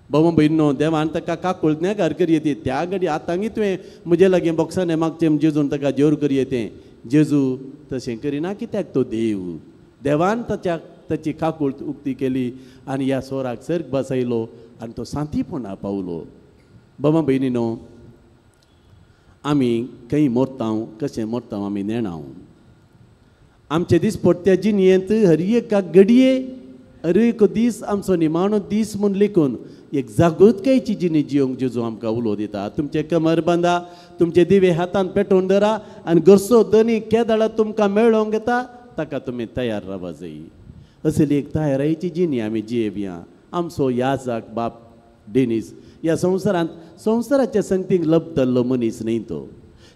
बाबा भयणीनो, देवान ताका काकूळत नेगार करयेती. त्या घडी आतांगी तुवें म्हजे लागीं बोक्साने मागचें जेजून ताका जेवर करयेतें. जेजू तशें करिना कित्याक तो देव. देवान ताच्या ताची काकूळत उक्ती केली आनी ह्या सोराक सर्ग बसयलो आनी तो सांतीपणा पावलो. बाबा भयणीनो, आमी खंय मरतांव, कशें मरतांव आमी नेणाव. आमचे दिसपट्ट्या जिणयेंत हर एका घडये हर एक दीस आमचो निमाणो दीस म्हूण लेखून एक जागृतकायेची जिणी जियोंक जेजू आमकां उलो दिता. तुमचें कमर बांदा, तुमचे दिवे हातान पेटोवन धरा आनी घरचो दनी केदळा तुमकां मेळोवंक येता ताका तुमी तयार रावा जाय. असली एक तयारायेची जिणी आमी जियेवया. आमचो याजाक बाप डेनीस ह्या संवसारांत संवसाराच्या संगतीक लब्दल्लो मनीस न्हय. तो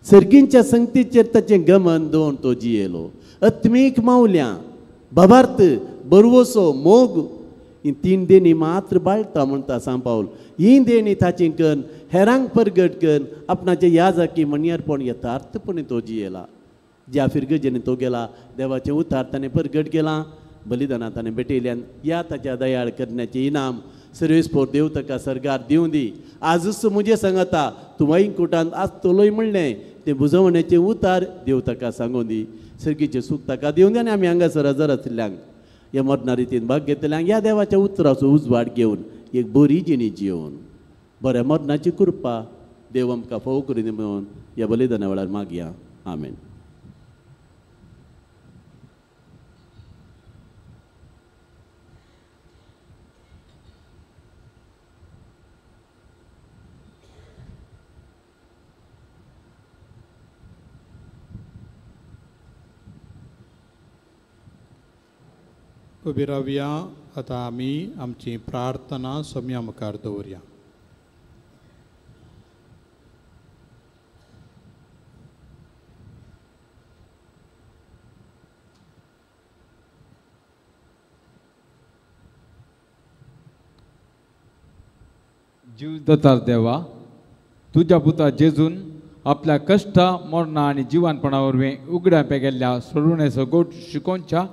सर्गींच्या संगतीचेर ताचें गमन दवरून तो जियेलो. आत्मीक मावल्यां, भावार्थ, बरवसो, मोग ही तीन देणी मात्र बाळटा म्हणटा सांत पावल. ही देणी ताची करून हेरांक परगट करून आपणाचे याजाकी म्हणयारपण यथार्थपणे तो जियेला. ज्या फिरगजेनी तो गेला देवाचें उतार ताणें परगट केलां, बलिदानां ताणें भेटयल्यान. ह्या ताच्या दयाळ करण्याचें इनाम सर्वेस्पोर देव ताका सरकार दिवं दी. आजूच म्हजें सांगता तूं वैकुटांत आसतलोय म्हणलें तें बुजवण्याचें उतार देव ताका सांगूं दी. सर्गीचें सूख ताका दिवं दी आनी आमी हांगासर हजर आशिल्ल्यांक ह्या मरणा रितीन भाग घेतल्यांक ह्या देवाच्या उतराचो उजवाड घेवन एक बरी जिणी जियोवन बऱ्या मरणाची कृपा देव आमकां फावो करून म्हणून ह्या बलिदाना वेळार मागया. आमेन. उबी रावया. आतां आमी आमची प्रार्थना सोम्या मुखार दवरया. जीव दतार देवा, तुज्या पुता जेजून आपल्या कश्टा मरणा आनी जिवानपणा वरवीं उगड्या पेगेल्ल्या सोडवणेचो गोट शिकोवच्या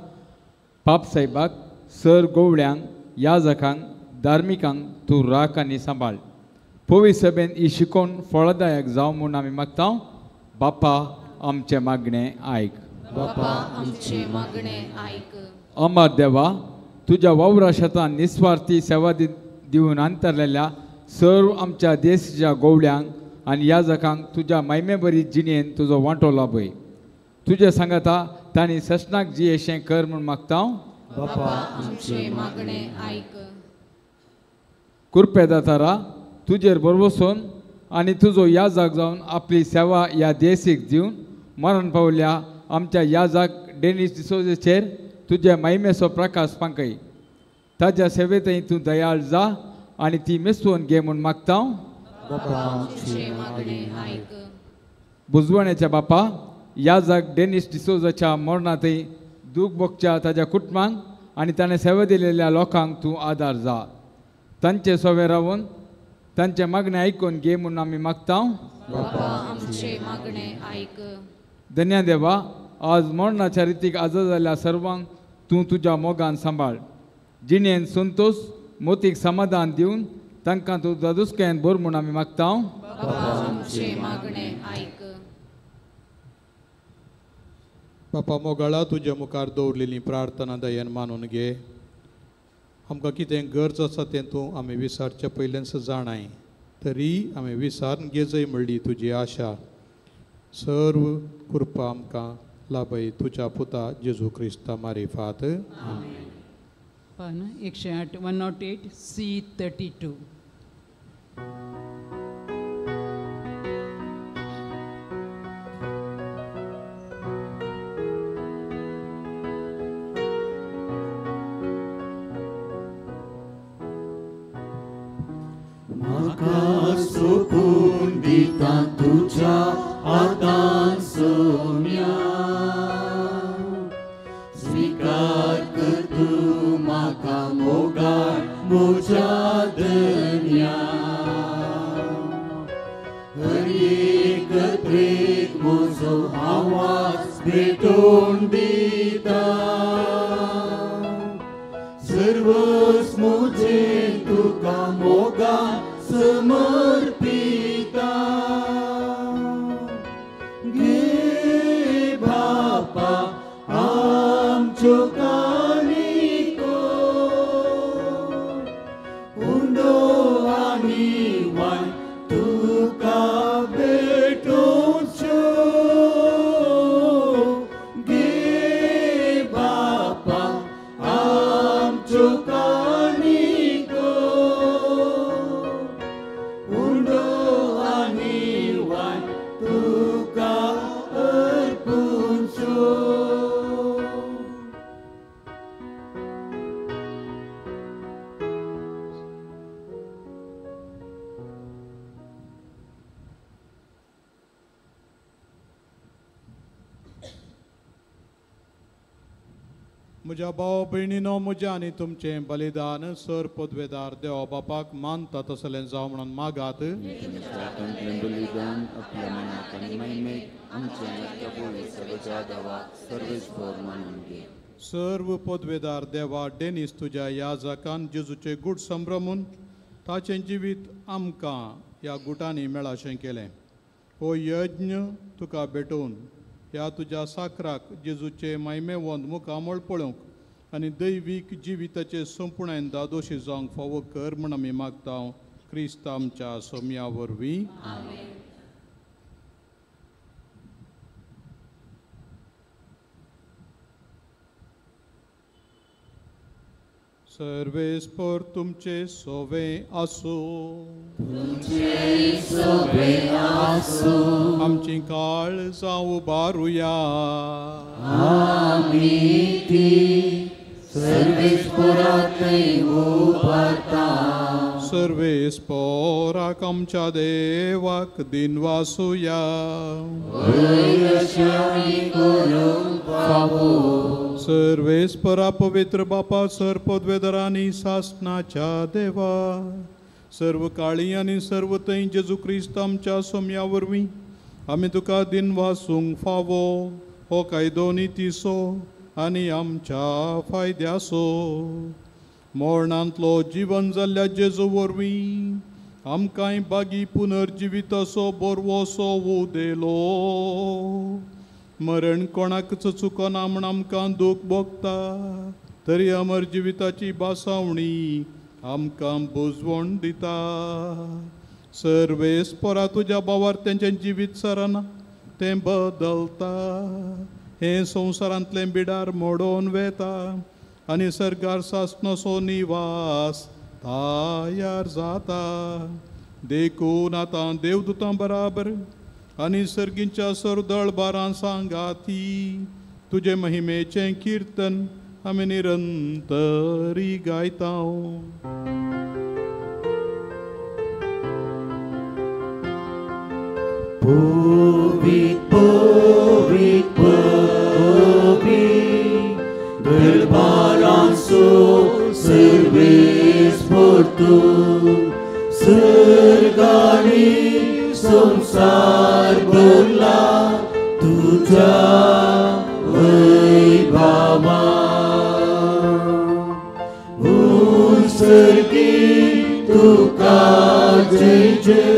पाप साहेबाक, सर गोवळ्यांक, याजकांक, धार्मिकांक तूं राख आनी सांबाळ. पवी सभेन ही शिकोवन फळदायक जावं म्हूण आमी मागता. बापा आमचें मागणें आयक. बापा आमचें मागणें आयक. अमर देवा, तुज्या वावरा शेतान निस्वार्थी सेवा दिवन अंतरलेल्या सर्व आमच्या देशाच्या गोवळ्यांक आनी याजकांक तुज्या महिमेबरी जिणेन तुजो वांटो लाभय. तुजें सांगता तांणी ससनाक जियेशें कर म्हूण मागता. बापा आमचें मागणें आयक. कुरपे दातारा, तुजेर भरवसून आनी तुजो याजक जावन आपली सेवा ह्या देशीक दिवन मरण पावल्या आमच्या याजक डेनीस डिसोजेचेर तुज्या महिमेचो प्रकाश पांकय. ताज्या सेवेंतय तूं दयाळ जा आनी ती मेसवून घे म्हूण मागता. बापा आमचें मागणें आयक. बुजवण्याच्या बापा, याजक डेनिस डिसोजाच्या मरणांतय दूख भोगच्या ताज्या कुटुंबांक आनी ताणें सेवा दिलेल्या लोकांक तूं आदार जा. तांचे सोवे रावन तांचे मागणें आयकून घे म्हूण आमी मागता. बाबा आमचे मागणें आयक. धन्या देवा, आज मरणाच्या रितीक आजा जाल्ल्या सर्वांक तूं तुज्या मोगान सांबाळ. जिणेन संतोष मोतीक समाधान दिवन तांकां तूं दादुसकायेन भर म्हूण आमी मागता. बाबा आमचे मागणें आयक. बापा मोगाळा, तुज्या मुखार दवरलेली प्रार्थना दयेन मानून घे. आमकां कितें गरज आसा तें तूं आमी विसारचे पयल्यान जाणाय, तरी आमी विसारून घेजय म्हणली तुजी आशा. सर्व कृपा आमकां लाभय तुज्या पुता जेजू क्रिस्ता मारिफात. पान 108 108 C32. म्हाका सोपून दिता तुज्या हातान सोम्या, स्वीकार कर तूं म्हाका मोगाळ म्हज्या धन्या. हर एक त्रेक म्हजो आवाज भेटोवन दिता, सर्वस म्हजें तुका मोगान समर्पिता. घे बापा आमच्यो काणिको, उंडो आनी वाय तुका भेटोवच्यो. घे बापा आमच्यो काणिको, उंडो आनी वाय तुका अर्पुच्यो. म्हज्या भाव भयणीनो, म्हज्या आनी तुमचें बलिदान सर पदवेदार देवा बापाक मानता तसलें जावं म्हणून मागात. बलिदान आपल्या मनाक आनी महिमेक आमच्या प्रभू सगळ्या देवाक सर्वेस्पर मानून घे. सर्व पदवेदार देवा, डेनिस तुज्या याजकान जेजूचें गूट संभ्रमून ताचें जिवीत आमकां ह्या गुटांनी मेळाशें केलें. हो यज्ञ तुका भेटोवन ह्या तुज्या साकराक जेजूचे मायमेवंत मुखामळ पळोवंक आनी दैवीक जिविताचे संपुणायन दादोशी जावंक फावो कर म्हूण आमी मागता क्रिस्त आमच्या सोम्या वरवीं. सर्वेस्पर तुमचे सोवे आसूं. सोवे आसूं. आमची काळ जावं बारुया. आमी ती सर्वेस्परातय उबारता. सर्वेस्पराक आमच्या देवाक दिनवासुया. सर्वेस्परा पवित्र बापा, सर पदवेदरांनी सासनाच्या देवा, सर्व काळी आनी सर्व थंय जेजू क्रिस्त आमच्या सोम्या वरवीं आमी तुका दिनवासूंक फावो हो कायदो नितीचो आनी आमच्या फायद्याचो. मरणांतलो जिवन जाल्ल्या जेजू वरवीं आमकांय बागी पुनर्जिविताचो बरवसो उदेलो. मरण कोणाकच चुकना म्हूण आमकां दूख भोगता, तरी अमर जिविताची बासावणी आमकां बुजवण दिता. सर्वेस्परा तुज्या भावार तेंचें जिवीत सरना तें बदलता, हें संवसारांतलें बिडार मोडोवन वेता आनी सर्गार सासणाचो निवास तयार जाता. देखून आतां देवदूतां बराबर आनी सर्गींच्या सरदळ बारां सांगाती तुजे महिमेचें किर्तन आमी निरंतरी गायता. पवित्र पवित्र सर्वेस्पर तूं सर्गानी संवसार भरला तुज्या वैभवान। उत्सर्गी तुका जय जय,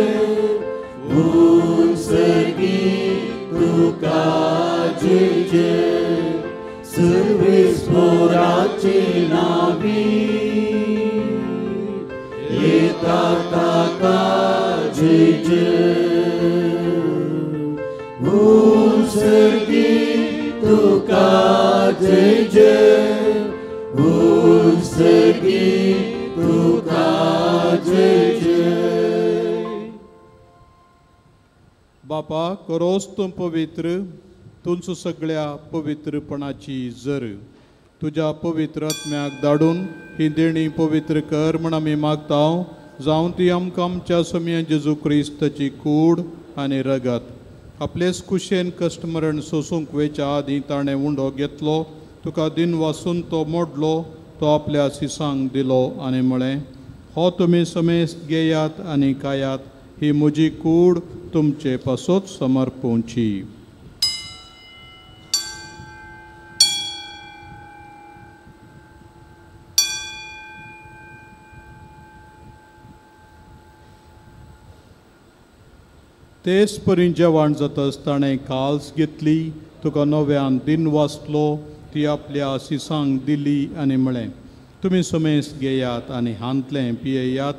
उत्सर्गी तुका जय जय, सर्वेस्पराचे नावी येता ताका जय जय। उत्सर्गी तुका जय जय, उत्सर्गी तुका जय जय। बापा करोस तूं पवित्र तुमचो सगळ्या पवित्रपणाची जर तुज्या पवित्र आत्म्याक धाडून ही देणी पवित्र कर म्हण आमी मागता, जावं ती आमकां आमच्या सोमया जेजू क्रिस्ताची कूड आनी रगत। आपलेच कुशेन कश्टमरण सोसूंक वेच्या आदीं ताणें उंडो घेतलो, तुका दिन वासून तो मोडलो, तो आपल्या सिसांक दिलो आनी म्हळें, हो तुमी समेस्त घेयात आनी खायात, ही म्हजी कूड तुमचे पासत समर्पोवची। तेच परी जेवण जातच ताणें काल्स घेतली, तुका नव्यान दिन वाचलो, ती आपल्या सिसांक दिली आनी म्हळें, तुमी समेस्त घेयात आनी हांतलें पियेयात,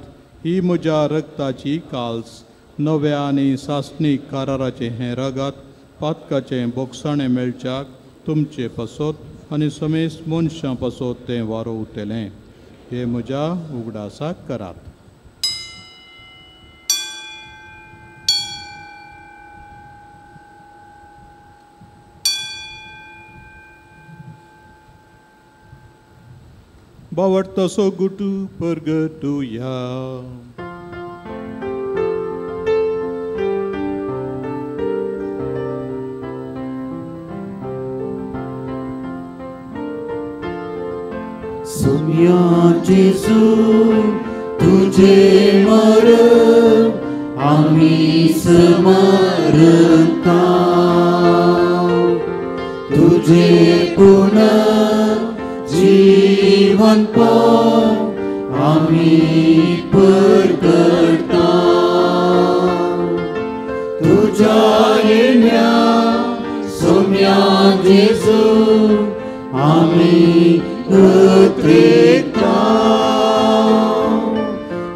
ही म्हज्या रगताची काल्स, नव्या आनी सासणीक काराराचें हें रगत पातकाचें बोगसाणें मेळच्याक तुमचे पासत आनी समेस्त मनशां पासत तें वारोवतलें। हें म्हज्या उगडासाक करात। बावडतो गुटू परगटुया। सोम्या जेजू तुझे मरण आमी स्मरता, तुझे पुनर्जीवनपण आमी परगटा, तुझ्या येण्या सोम्या जेजू आमी उतरेता,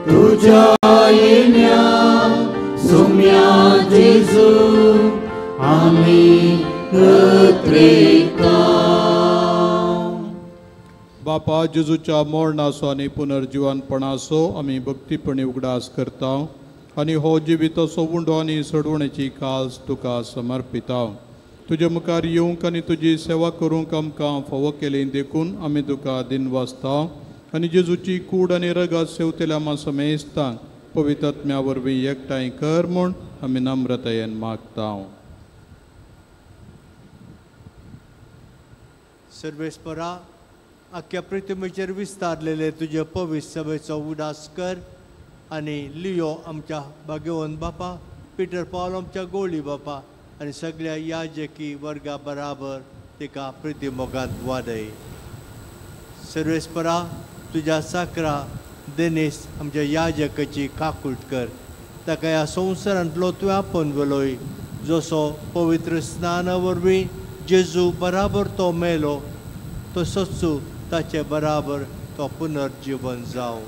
तुझ्या येण्या सोम्या जेजू आमी उतरेता। बापा जेजूच्या मरणाचो आनी पुनर्जिवनपणाचो आमी भक्तीपणी उगडास करता आनी हो जिविताचो उंडो आनी सोडवणेची काल्स तुका समर्पिता। तुजे मुखार येवंक आनी तुजी सेवा करूंक आमकां फावो केली देखून आमी तुका दिनवासता आनी जेजूची कूड आनी रगत सेवतेल्या आमा समेस्तांक पवित्र आत्म्या वरवीं एकठांय कर म्हूण आमी नम्रतायेन मागता। सर्वेस्परा आख्या पृथ्वीचेर विस्तारलेले तुजे पवित्र सभेचो उदास कर आनी लियो आमच्या भाग्यवंत बापा, पिटर पावल आमच्या गोळी बापा आनी सगळ्या याजकी वर्गा बराबर तिका प्रिती मोगांत वाडय। सर्वेस्परा तुज्या साकरा देनीस आमच्या याजकाची काकूट कर, ताका ह्या संवसारांतलो तुवें आपोवन व्हेलोय, जसो पवित्र स्नाना वरवीं जेजू बराबर तो मेलो तसोच ताचे बराबर तो पुनर्जीवन जावं।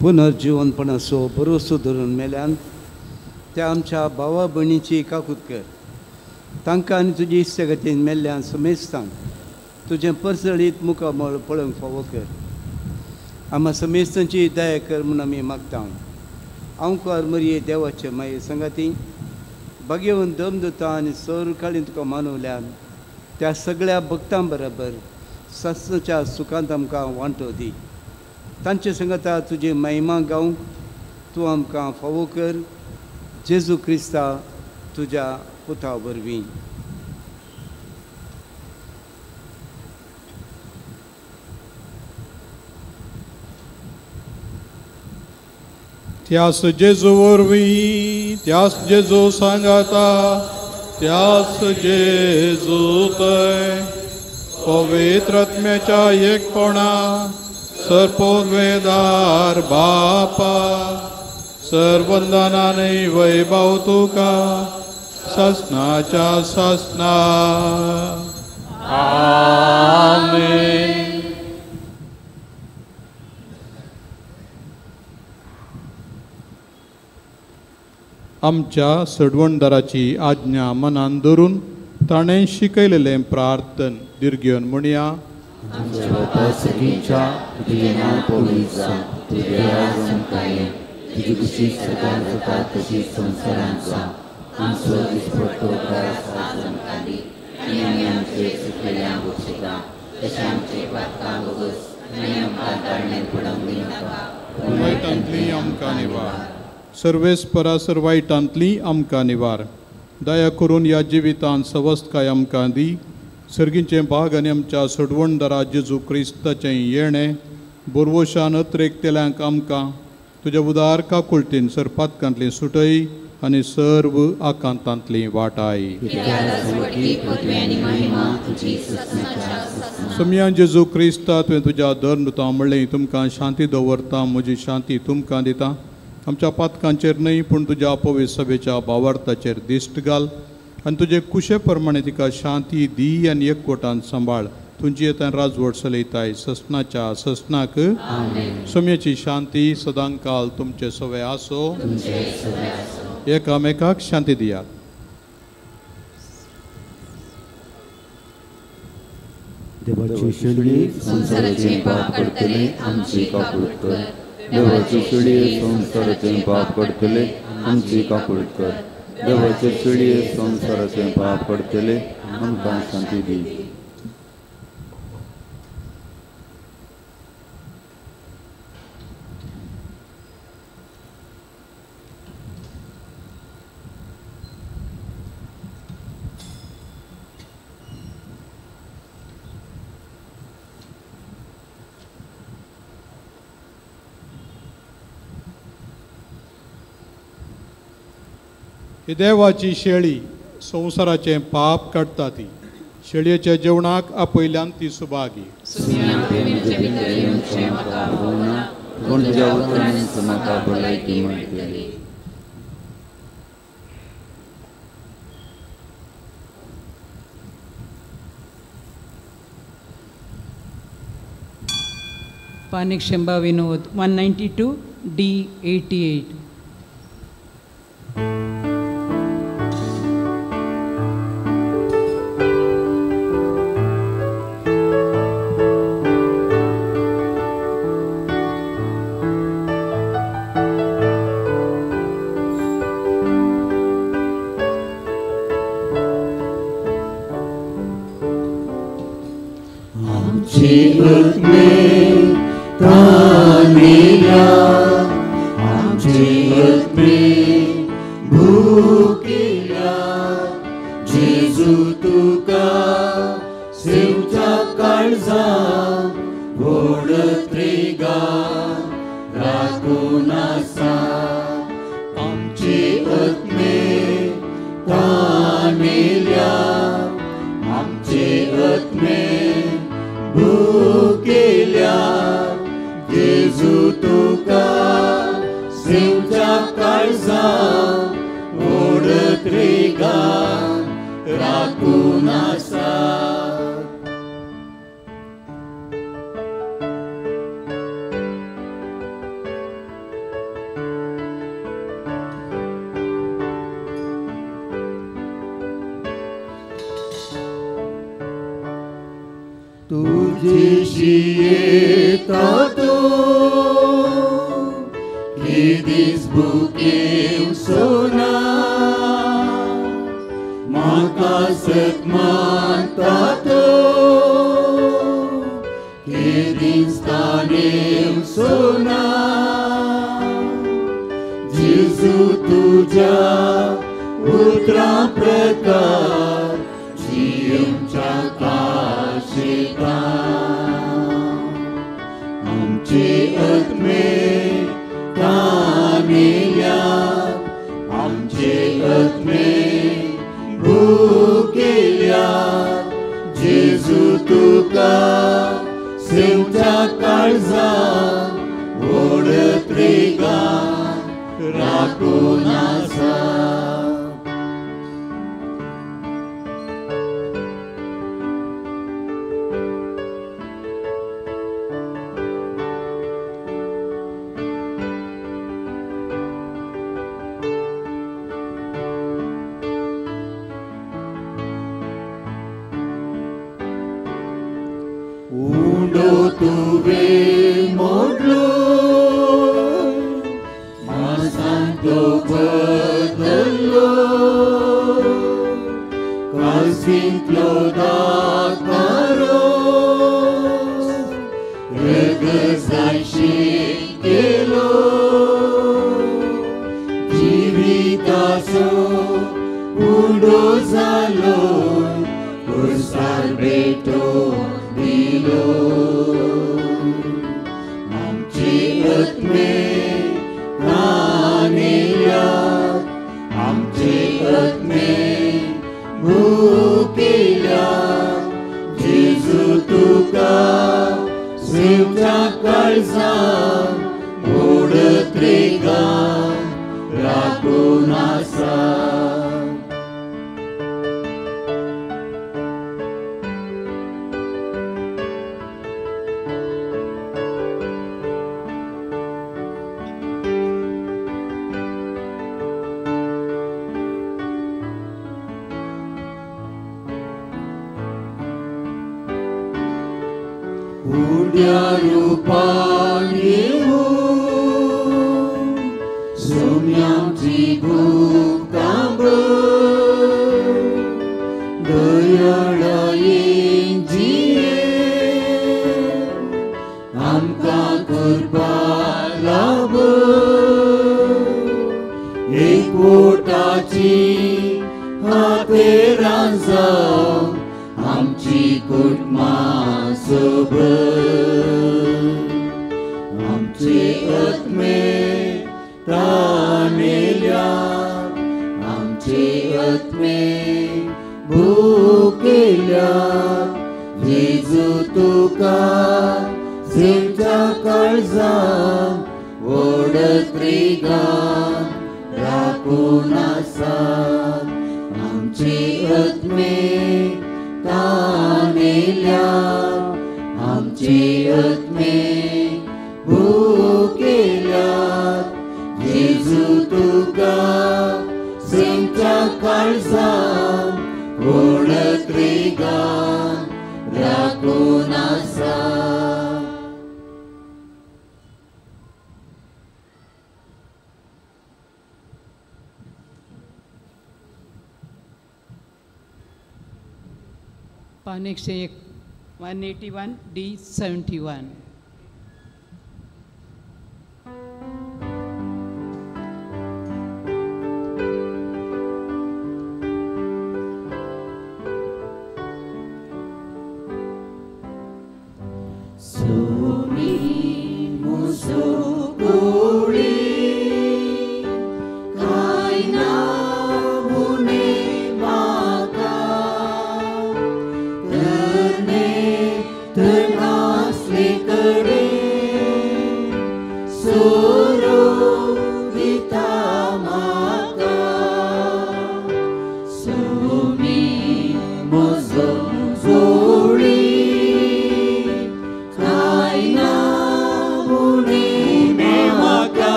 पुनर्जीवनपणाचो भरोसो धरून मेल्यान त्या आमच्या भावा भयणीची काकूत कर, तांकां आनी तुजी इश्टागतीन मेल्ल्यान समेस्तांक तुजें परजळीत मुखामळ पळोवंक फावो कर। आमा समेस्तांची दया कर म्हूण आमी मागता। आंवकार मरये देवाचे माये संगाती भाग्यवंत दमदुता आनी सरकाळीन तुका मानवल्यान त्या सगळ्या भक्तां बराबर सासणाच्या सुखांत आमकां वांटो दी। तांचे संगता तुजी महिमा गावंक तूं आमकां फावो कर जेजू क्रिस्ता तुज्या पुता वरवीं. त्यास जेजू वरवीं, त्यास जेजू सांगाता, त्यास जेजू तय पवित्र आत्म्याच्या एकपणा सर्पोद्वेदार बापा सर्वंदनाने वैभव तुका ससनाच्या ससना. आमेन. आमच्या सडवणदाराची आज्ञा मनान धरून ताणें शिकयलेलें प्रार्थन दीर्घेवन म्हणया. आमच्या बापा सर्गीच्या, तुजें नांव पवित्र जावं, तुजें राज आमकां येवं, तुजी खुशी स्वर्गांत जाता तशी संवसारांत जावं. आमचो दिसपट्टो ग्रास आज आमकां दी आनी आमी आमचे चुकलेल्यांक बक्षिता तशें आमचे पातकां भोगस आनी आमकां ताळणेंत पडोवंक दिनाका, पूण वायटांतली आमकां निवार. सर्वेस्परा वायटांतली आमकां निवार. दया करून ह्या जिवितांत सवस्तकाय आमकां दी. सर्गीचें भाग आनी आमच्या सोडवणदारा जेजू क्रिस्ताचें येणें बोरवोशान अत्रेकतेल्यांक आमकां तुज्या उदार काकुळटीन सरपातकांतली सुटय आनी सर्व आकांतांतली वाटाय. सम्या जेजू क्रिस्ता तुवें तुज्या धर्मता म्हणलें तुमकां शांती दवरता, म्हजी शांती तुमकां दिता. आमच्या पातकांचेर न्हय पूण तुज्या पवित्र सभेच्या भावार्थाचेर दिश्ट घाल आनी तुजे कुशे प्रमाणे तिका शांती दी आनी एकवटान सांबाळ. तुजी येता राजवट चलयताय ससनाच्या ससनाक. सम्याची शांती सदांकाल तुमचे सवे आसो. एकामेकाक शांती दियात. देवाची शेळी संवसाराचें पाप काडटले आमची काकूट कर. देवाची शेळये संवसाराचें पाप काडटले आमची काकूट कर. देवाचे शेळये संवसाराचें पाप काडटले आमकां शांती दी. ही देवाची शेळी संवसाराचें पाप काडटा ती शेळयेच्या जेवणाक आपयल्यान ती सुभागी. पानिक Shamba Vinod 192 D 88. तुझ्या उतरा प्रकार जियेवच्या काशेता आमचे आत्मे तानेल्या आमचे आत्मे भुकेल्या जेजू तुका सेवच्या काळजान ओडत रेगान राखून आसा. उंडो तुवें मोडलो मासांतो बदल्लो कासींतलो दाकारो रगजायशी केलो जिविताचो उंडो जालो कुर्सार भेटो दिलो आमचे आत्मे तानेल्या आमचे आत्मे भुकेल्या जेजू तुका सेवच्या काळजान ओडत रेगान राखून आसा. उड्या रुपान येवूं सोम्याची भूक तांबड दयाळायेन जिये आमकां कृपा लाभ एकवटाची हातेरां जावं आमची कुटुंबां सोबत आमचे आत्मे तानेल्या आमचे आत्मे भुकेल्या जेजू तुका सेवच्या काळजान ओडत रेगान राखून आसा आमचे आत्मे तानेल्या आमचे आत्मे भुकेल्या जेजू तुका सेवच्या काळजान ओडत रेगान राखून आसा. पान 101 181 D 71. Sumi musukuli kaina mune maka terne tenasle.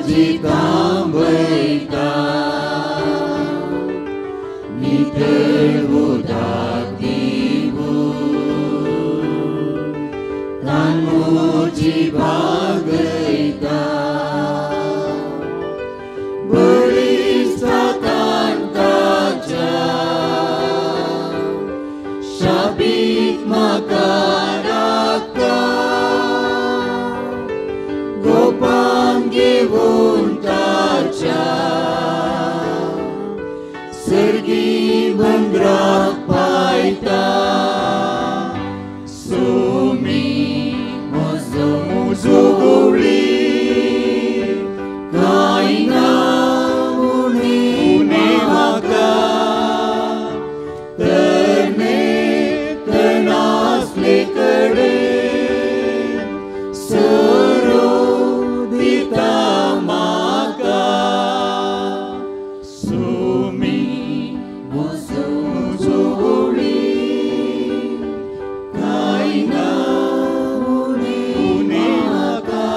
म्हजी थांबयता नितळ उदक दिवून तान म्हजी भागयता बळिश्ट हातान ताच्या शापीत म्हाका राखता गोपान घेवन ताच्या सर्गी मंद्राक पायता सुमी म्हजो म्हजो गवळी कांय ना उणें म्हाका तरणे तणासले कडेन सरो दिता म्हाका सुमी म्हजो म्हजो गवळी कांय ना उणें म्हाका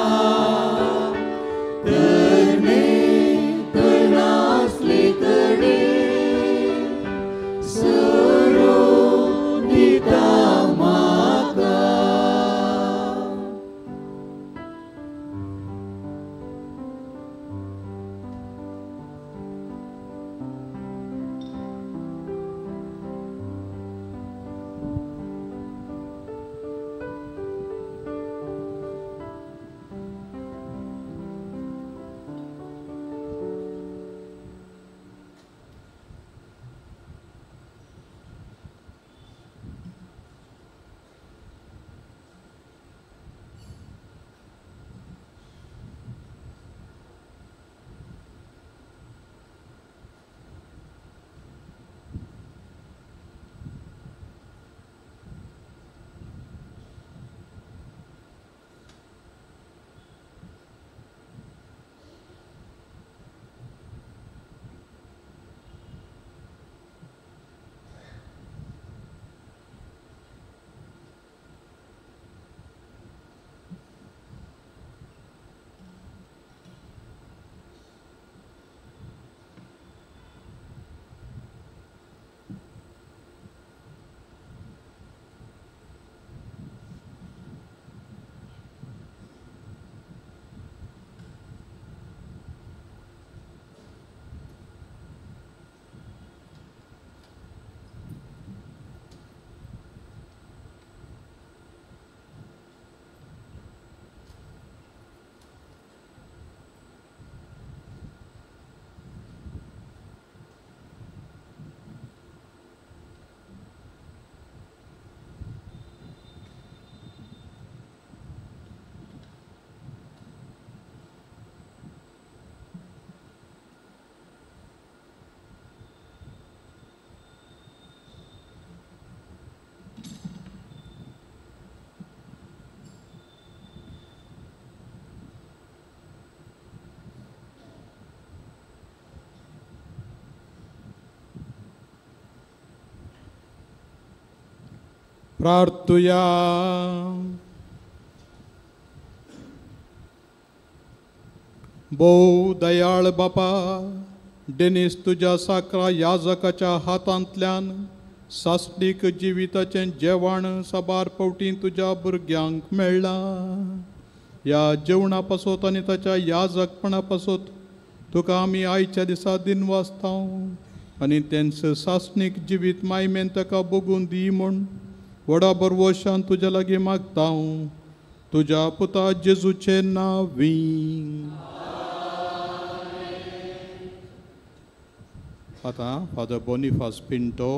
तरणे तणासले कडेन सरो दिता म्हाका. प्रार्थुया. भोव दयाळ बापा डेनीस तुज्या साकरा याजकाच्या हातांतल्यान सासणीक जिविताचें जेवण साबार फावटी तुज्या भुरग्यांक मेळ्ळां. ह्या जेवणा पासत आनी ताच्या याजकपणा पासत तुका आमी आयच्या दिसा दिनवासता आनी तेंच सासणीक जिवीत मायमेन ताका बगून दी म्हूण व्हडा बरवशान तुज्या लागीं मागता. तुज्या पुता जेजूचें नांवी. आतां फादर बोनिफास पिंटो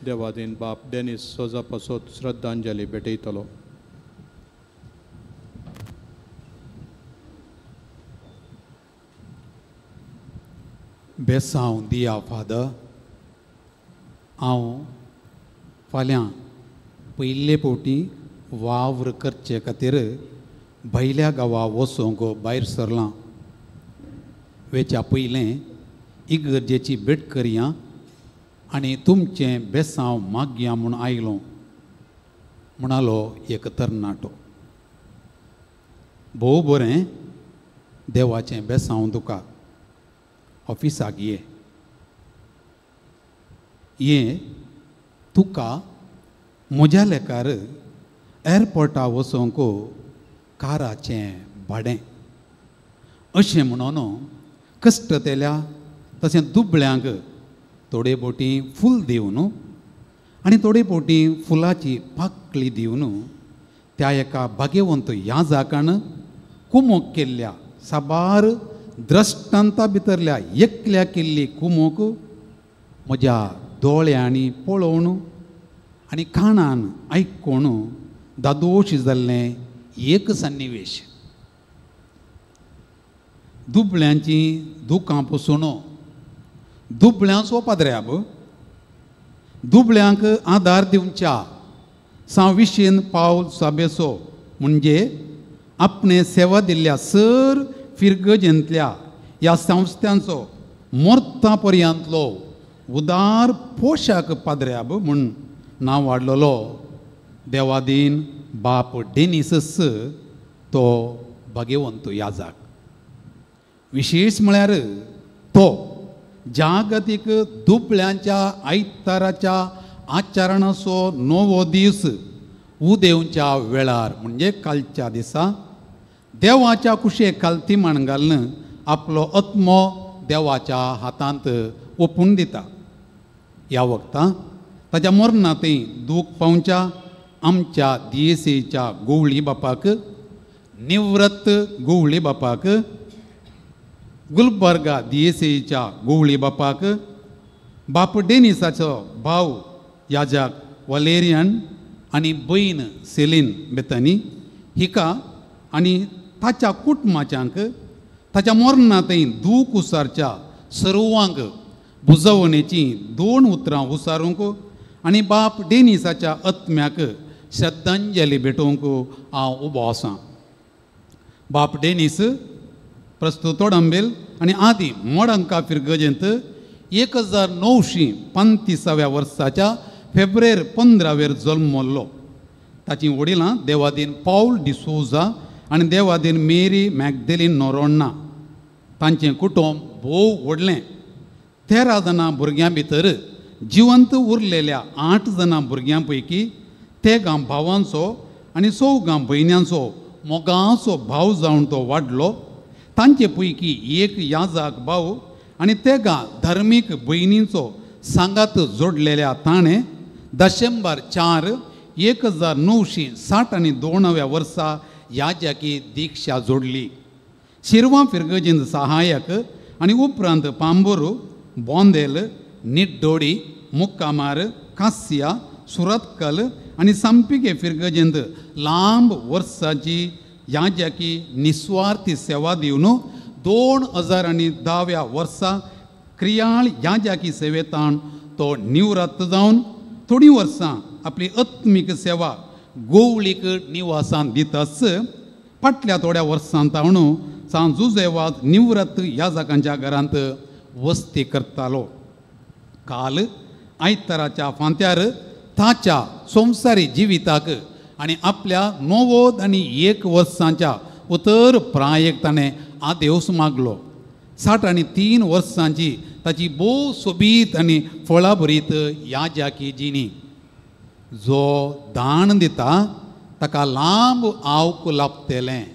देवादीन बाप डेनीस सोजा पासत श्रद्धांजली भेटयतलो. बेसांव दिया फादर. हांव फाल्यां पयले फावटी वावर करचे खातीर भायल्या गांवा वचूंक भायर सरलां. वेच्या पयलें इगर्जेची भेट करया आनी तुमचें बेसांव मागया म्हूण आयलो म्हणालो एक तरणाटो. भोव बरें, देवाचें बेसांव तुका ऑफिसाक ये ये तुका म्हज्या लेखार एअरपोर्टा वचोंक काराचें भाडें अशें म्हणून कश्टतेल्या तशें दुबळ्यांक थोडे बोटी फूल दिवन आनी थोडे बोटी फुलाची पाकळी दिवन त्या एका भाग्यवंत याजाकान कुमोक केल्ल्या साबार द्रश्टांता भितरल्या एकल्या केल्ली कुमोक म्हज्या दोळ्यांनी पळोवन आनी कानान आयकून दादोश जाल्लें एक सन्निवेश. दुबळ्यांची दुकां पसून दुबळ्यांचो पाद्र्याब दुबळ्यांक आदार दिवच्या सांविशीन पावल साबेसो म्हणजे आपणे सेवा दिल्ल्या सर फिरगजेंतल्या ह्या संस्थांचो मोर्ता पर्यंतलो उदार पोशाक पाद्र्याब म्हूण नांव वाडलेलो देवादीन बाप डेनिसस तो भाग्यवंत याजाक. विशेश म्हळ्यार तो जागतीक दुबळ्यांच्या आयताराच्या आचरणाचो नवो दीस उदेवच्या वेळार म्हणजे कालच्या दिसा देवाच्या कुशेक खालती माण घालून आपलो आत्मो देवाच्या हातांत ओपून दिता. ह्या वखदां ताच्या मरणांतय दूख पावच्या आमच्या दियेसेच्या गोवळी बापाक निवृत्त गोवळी बापाक गुलबर्गा दियेसेच्या गोवळी बापाक बाप डेनिसाचो भाव याजाक वलेरियन आनी बयन सेलीन बेतानी हिका आनी ताच्या कुटुंबाच्यांक ताच्या मरणांतय दूख उसारच्या सर्वांक बुजवणेची दोन उतरां उसारूंक आनी बाप डेनिसाच्या आत्म्याक श्रद्धांजली भेटोवंक हांव उबो आसा. बाप डेनिस प्रस्तुत तोडंबेल आनी आदी मोडंका फिरगजेंत 1935व्या वर्साच्या फेब्रेर 15वेर जल्मल्लो. ताची वडिलां देवादीन पावल डिसोजा आनी देवादीन मेरी मॅगदेलीन नोरोण्णा. तांचें कुटुंब भोव व्हडलें. 13 जाणां भुरग्यां भितर जिवंत उरलेल्या 8 जाणां भुरग्यां पैकी 3 भावांचो आनी 4 भयण्यांचो मोगाचो भाव जावन तो वाडलो. तांचे पैकी एक याजाक भाव आनी 3 धार्मीक भयणींचो सांगात जोडलेल्या ताणें डिसेंबर 4, 1962व्या वर्सा याजाकी दीक्षा जोडली. शिरवां फिरगजीन सहायक आनी उपरांत पांबूर, बोंदेल, निड्डोडी, मुक्कामार, कास्या, सुरतकल आनी सांपिके फिरगजेंत लांब वर्साची याजाकी निस्वार्थी सेवा दिवन 2010व्या वर्सा क्रियाळ याजाकी सेवेतान तो निवृत्त जावन थोडीं वर्सां आपली आत्मीक सेवा गोवळीक निवासान दिताच फाटल्या थोड्या वर्सां तावन सांत जुजेवाज निवृत्त याजाकांच्या घरांत वस्ती करतालो. काल आयताराच्या फांत्यार ताच्या संवसारी जिविताक आनी आपल्या 91 वर्सांच्या उतर प्रायेक ताणें आदेवस मागलो. 63 वर्सांची ताची भोव सोबीत आनी फळाभरीत याजाकी जिणी. जो दान दिता ताका लांब आवक लाभतलें.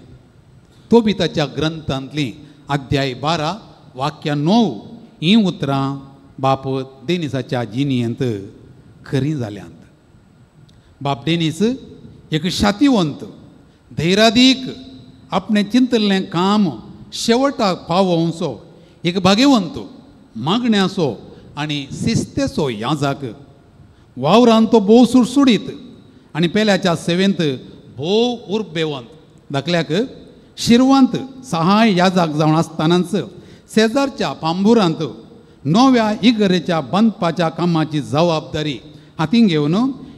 तोबिताच्या ग्रंथांतली अध्याय 12 वाक्य 9 हीं उतरां बाप डेनिसाच्या जिणेंत खरीं जाल्यांत. बाप डेनिस एक शातिवंत धैर्यादीक आपणें चिंतल्लें काम शेवटाक पावोवचो एक भाग्यवंत मागण्याचो आनी शिस्तेचो याजाक. वावरान तो भोव सुडसुडीत आनी पेल्याच्या सेवेंत भोव उर्बेवंत. धाकल्याक शिरवंत सहाय याजाक जावन आसतनाच शेजारच्या पांबुरांत नव्या इगरेच्या बांदपाच्या कामाची जबाबदारी हातीन घेवन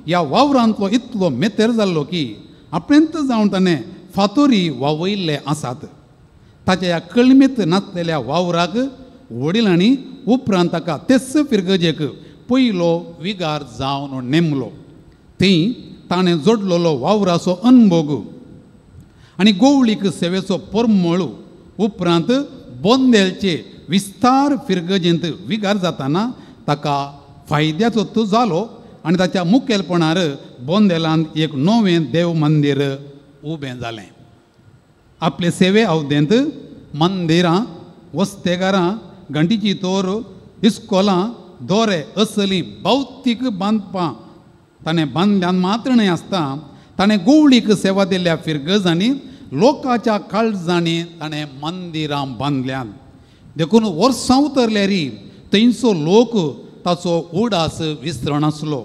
ह्या वावरांतलो इतलो मेतेर जाल्लो की आपणेंत जावन ताणें फातोरी वावयल्ले आसात. ताच्या ह्या कळमीत नासलेल्या वावराक वडिलांनी उपरांत ताका तेच फिरगजेक पयलो विगार जावन नेमलो. थंय ताणें जोडलेलो वावराचो अनभोग आनी गोवळीक सेवेचो परमळ उपरांत बोंदेलचे विस्तार फिरगजेंत विगार जाताना ताका फायद्याचो तो जालो आनी ताच्या मुखेलपणार बोंदेलांत एक नवें देव मंदीर उबें जालें. आपले सेवे अवधेंत मंदिरां, वस्तेगारां, घंटीची तोर, इस्कोलां, दोरे असलीं भौतीक बांदपां ताणें बांदल्यान मात्र न्हय आसता, ताणें गोवळीक सेवा दिल्ल्या फिरगजांनी लोकांच्या काळजांनी ताणें मंदिरां बांदल्यान. देखून वर्सां उतरल्यारी थंयचो लोक ताचो उडास विसरण आसलो.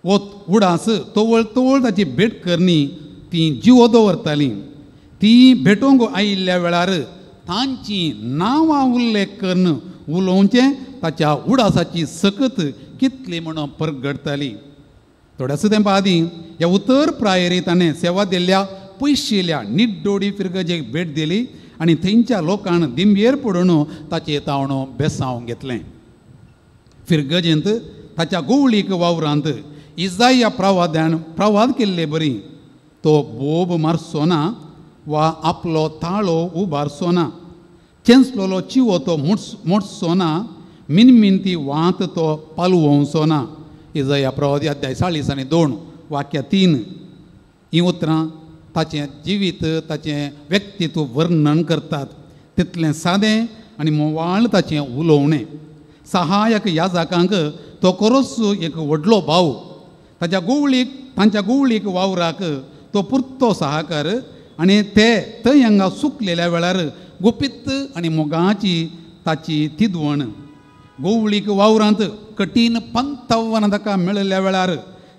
वो उडास तवळ तवळ ताची भेट करणी ती जिवो दवरताली. ती भेटोवंक आयिल्ल्या वेळार तांची नांवां उल्लेख करून उलोवचें ताच्या उडासाची सकत कितली म्हणून परगडताली. थोड्यासो तेंपा आदीं ह्या उतर प्रायरी ताणें सेवा दिल्ल्या पयशिल्ल्या निड्डोडी फिरगजेक भेट दिली आनी थंयच्या लोकांक दिंबेर पडून ताचें तावणो बेसांव घेतलें. फिरगजेंत ताच्या गोवळीक वावरांत इजाया प्रवाद्यान प्रवाद केल्ले बरी तो बोब मारचो ना वा आपलो ताळो उबारचो ना, चेंचलोलो चिवो तो मोडचो ना, मिनमिनती वात तो पालवोवचो ना. इजाया प्रवादी अध्याय 42 वाक्य 3 हीं उतरां ताचें जिवीत ताचें व्यक्तित्व वर्णन करतात. तितलें सादें आनी मोवाळ ताचें उलोवणें. सहायक याजकांक तो खरोच एक व्हडलो भाव. ताच्या गोवळीक तांच्या गोवळीक वावराक तो पुरतो सहाकार आनी ते थंय हांगा सुकलेल्या वेळार गुपीत आनी मोगाची ताची तिदवण. गोवळीक वावरांत कठीण पंतवन ताका मेळिल्ल्या वेळार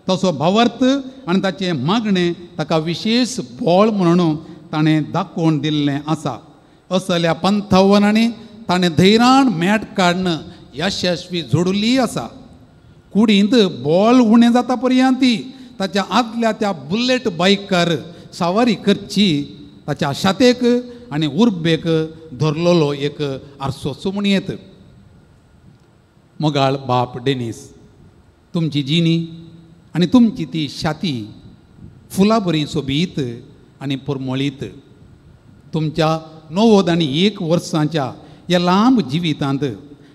तसो भावार्थ आनी ताचें मागणें ताका विशेश बळ म्हणून ताणें दाखोवन दिल्लें आसा. असल्या पंथावनांनी ताणें धैर्यान मॅट काडून यशस्वी जोडली आसा. कुडींत बॉल उणें जाता पर्यंत ताच्या आदल्या त्या बुलेट बायकार सवारी करची ताच्या शातेक आनी उर्बेक धरलेलो एक आरसोचो म्हण येत. मोगाळ बाप डेनीस, तुमची जिणी आनी तुमची ती शाती फुलां बरी सोबीत आनी परमळीत. तुमच्या 91 वर्सांच्या ह्या लांब जिवितांत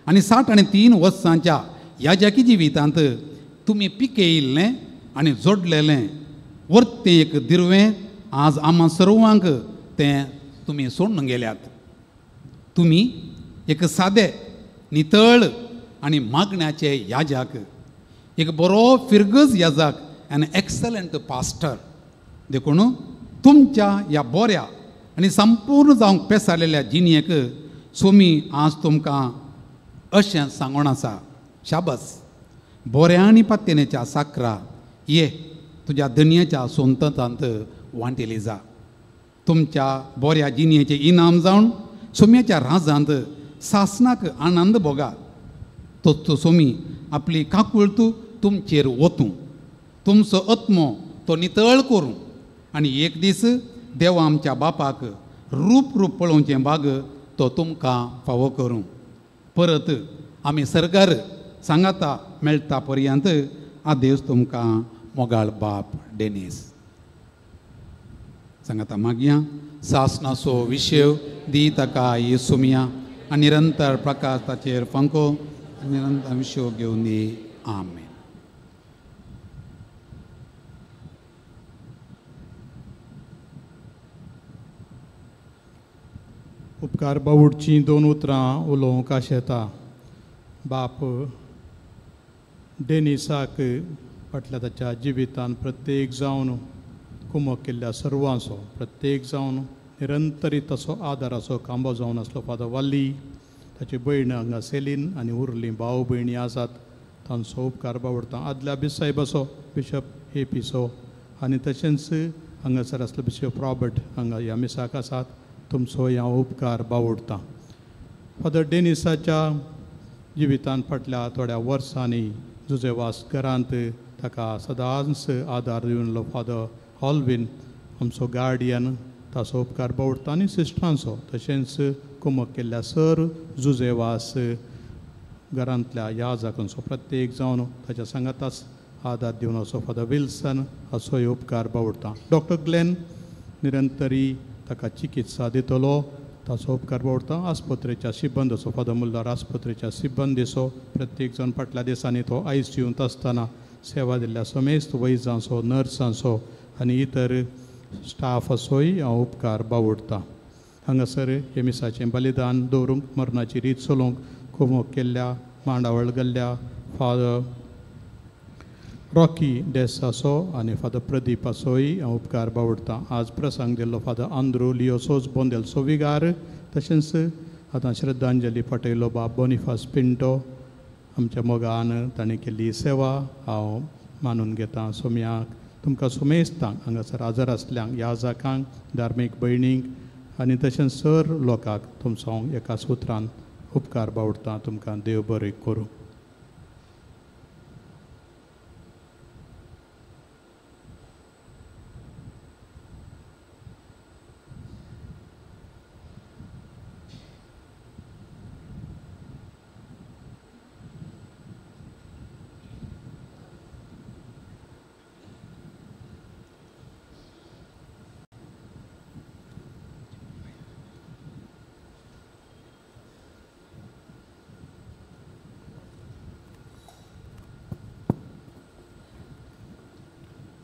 आनी 63 वर्सांच्या याजकी जिवितांत तुमी पिकयिल्लें आनी जोडलेलें वर्तें एक दिरवें आज आमा सर्वांक तें तुमी सोडून गेल्यात. तुमी एक सादे नितळ आनी मागण्याचे याजक, एक बरो फिरगज याजक आनी एक्सलंट पास्टर. देखून तुमच्या ह्या बऱ्या आनी संपूर्ण जावंक पेसारलेल्या जिणेक सोमी आज तुमकां अशें सांगून आसा, शाबास, बऱ्या आनी पात्येनेच्या साकरा ये तुज्या धनयाच्या सोंततांत वांटेली जा. तुमच्या बऱ्या जिणेचें इनाम जावन सोम्याच्या राजांत सासनाक आनंद भोगा. तोच सोमी आपली काकुळत तुमचेर वतूं, तुमचो आत्मो तो नितळ करूं आनी एक दीस देवा आमच्या बापाक रूप रूप पळोवचें बाग तो तुमकां फावो करूं. परत आमी सरकार सांगाता मेळटा पर्यंत आदेश तुमकां मोगाळ बाप डेनीस. सांगाता मागया सासनाचो विशेव दी ताका येसुमिया आनी निरंतर प्रकाश ताचेर फांको निरंतर विशेव घेवन दी. आमेन. उपकार बावुडचीं दोन उतरां उलोवंक आशेता. बाप डेनिसाक फाटल्या ताच्या जिवितान प्रत्येक जावन कुमक केल्ल्या सर्वांचो प्रत्येक जावन निरंतरी तसो आदाराचो खांबो जावन आसलो फादर वाली, ताची भयण हांगा सेलीन आनी उरलीं भाव भयणी आसात तांचो उपकार बावडटा. आदल्या बिसायबाचो बिशप एपीचो आनी तशेंच हांगासर आसलो बिशप रॉबर्ट हांगा ह्या मिसाक आसात, तुमचो ह्या उपकार बावडटा. फादर डेनिसाच्या जिवितान फाटल्या थोड्या वर्सांनी जुजेवास घरांत ताका सदांच आदार दिवन फादर ऑल्विन आमचो गार्डियन ताचो उपकार बावडटा आनी सिस्टरांचो तशेंच कुमक केल्ल्या सर जुजेवास घरांतल्या ह्या जाकांचो प्रत्येक जावन ताच्या सांगाताच आदार दिवन असो फादर विल्सन हाचोय उपकार बावडटा. डॉक्टर ग्लॅन निरंतरी ताका चिकित्सा दितलो ताचो उपकार बावडटा. आस्पत्रेच्या सिब्बंदीचो, फादर मुल्लार आस्पत्रेच्या सिब्बंदीचो, प्रत्येक जण फाटल्या दिसांनी तो आयसीयूंत आसतना सेवा दिल्ल्या समेस्त वैजांचो, नर्सांचो आनी इतर स्टाफाचोय हांव उपकार बावडटा. हांगासर हे मिसाचें बलिदान दवरूंक, मरणाची रीत चलोवंक कुमोक केल्ल्या मांडावळ गेल्ल्या फादर रॉकी डेसाचो आनी फादर प्रदीपाचोय हांव उपकार बावडटा. आज प्रसंग दिल्लो फादर आंद्रू लियोसोज बोंदेलचो विगार, तशेंच आतां श्रद्धांजली पटयलो बाब बोनिफास पिंटो, आमच्या मोगान ताणें केल्ली सेवा हांव मानून घेता. सोम्याक तुमकां सुमेस्तांक, हांगासर हाजर आसल्यांक, याजकांक, धार्मीक भयणींक आनी तशेंच सर लोकांक तुमचो हांव एका सुत्रान उपकार बावडटा. तुमकां देव बरें करूं.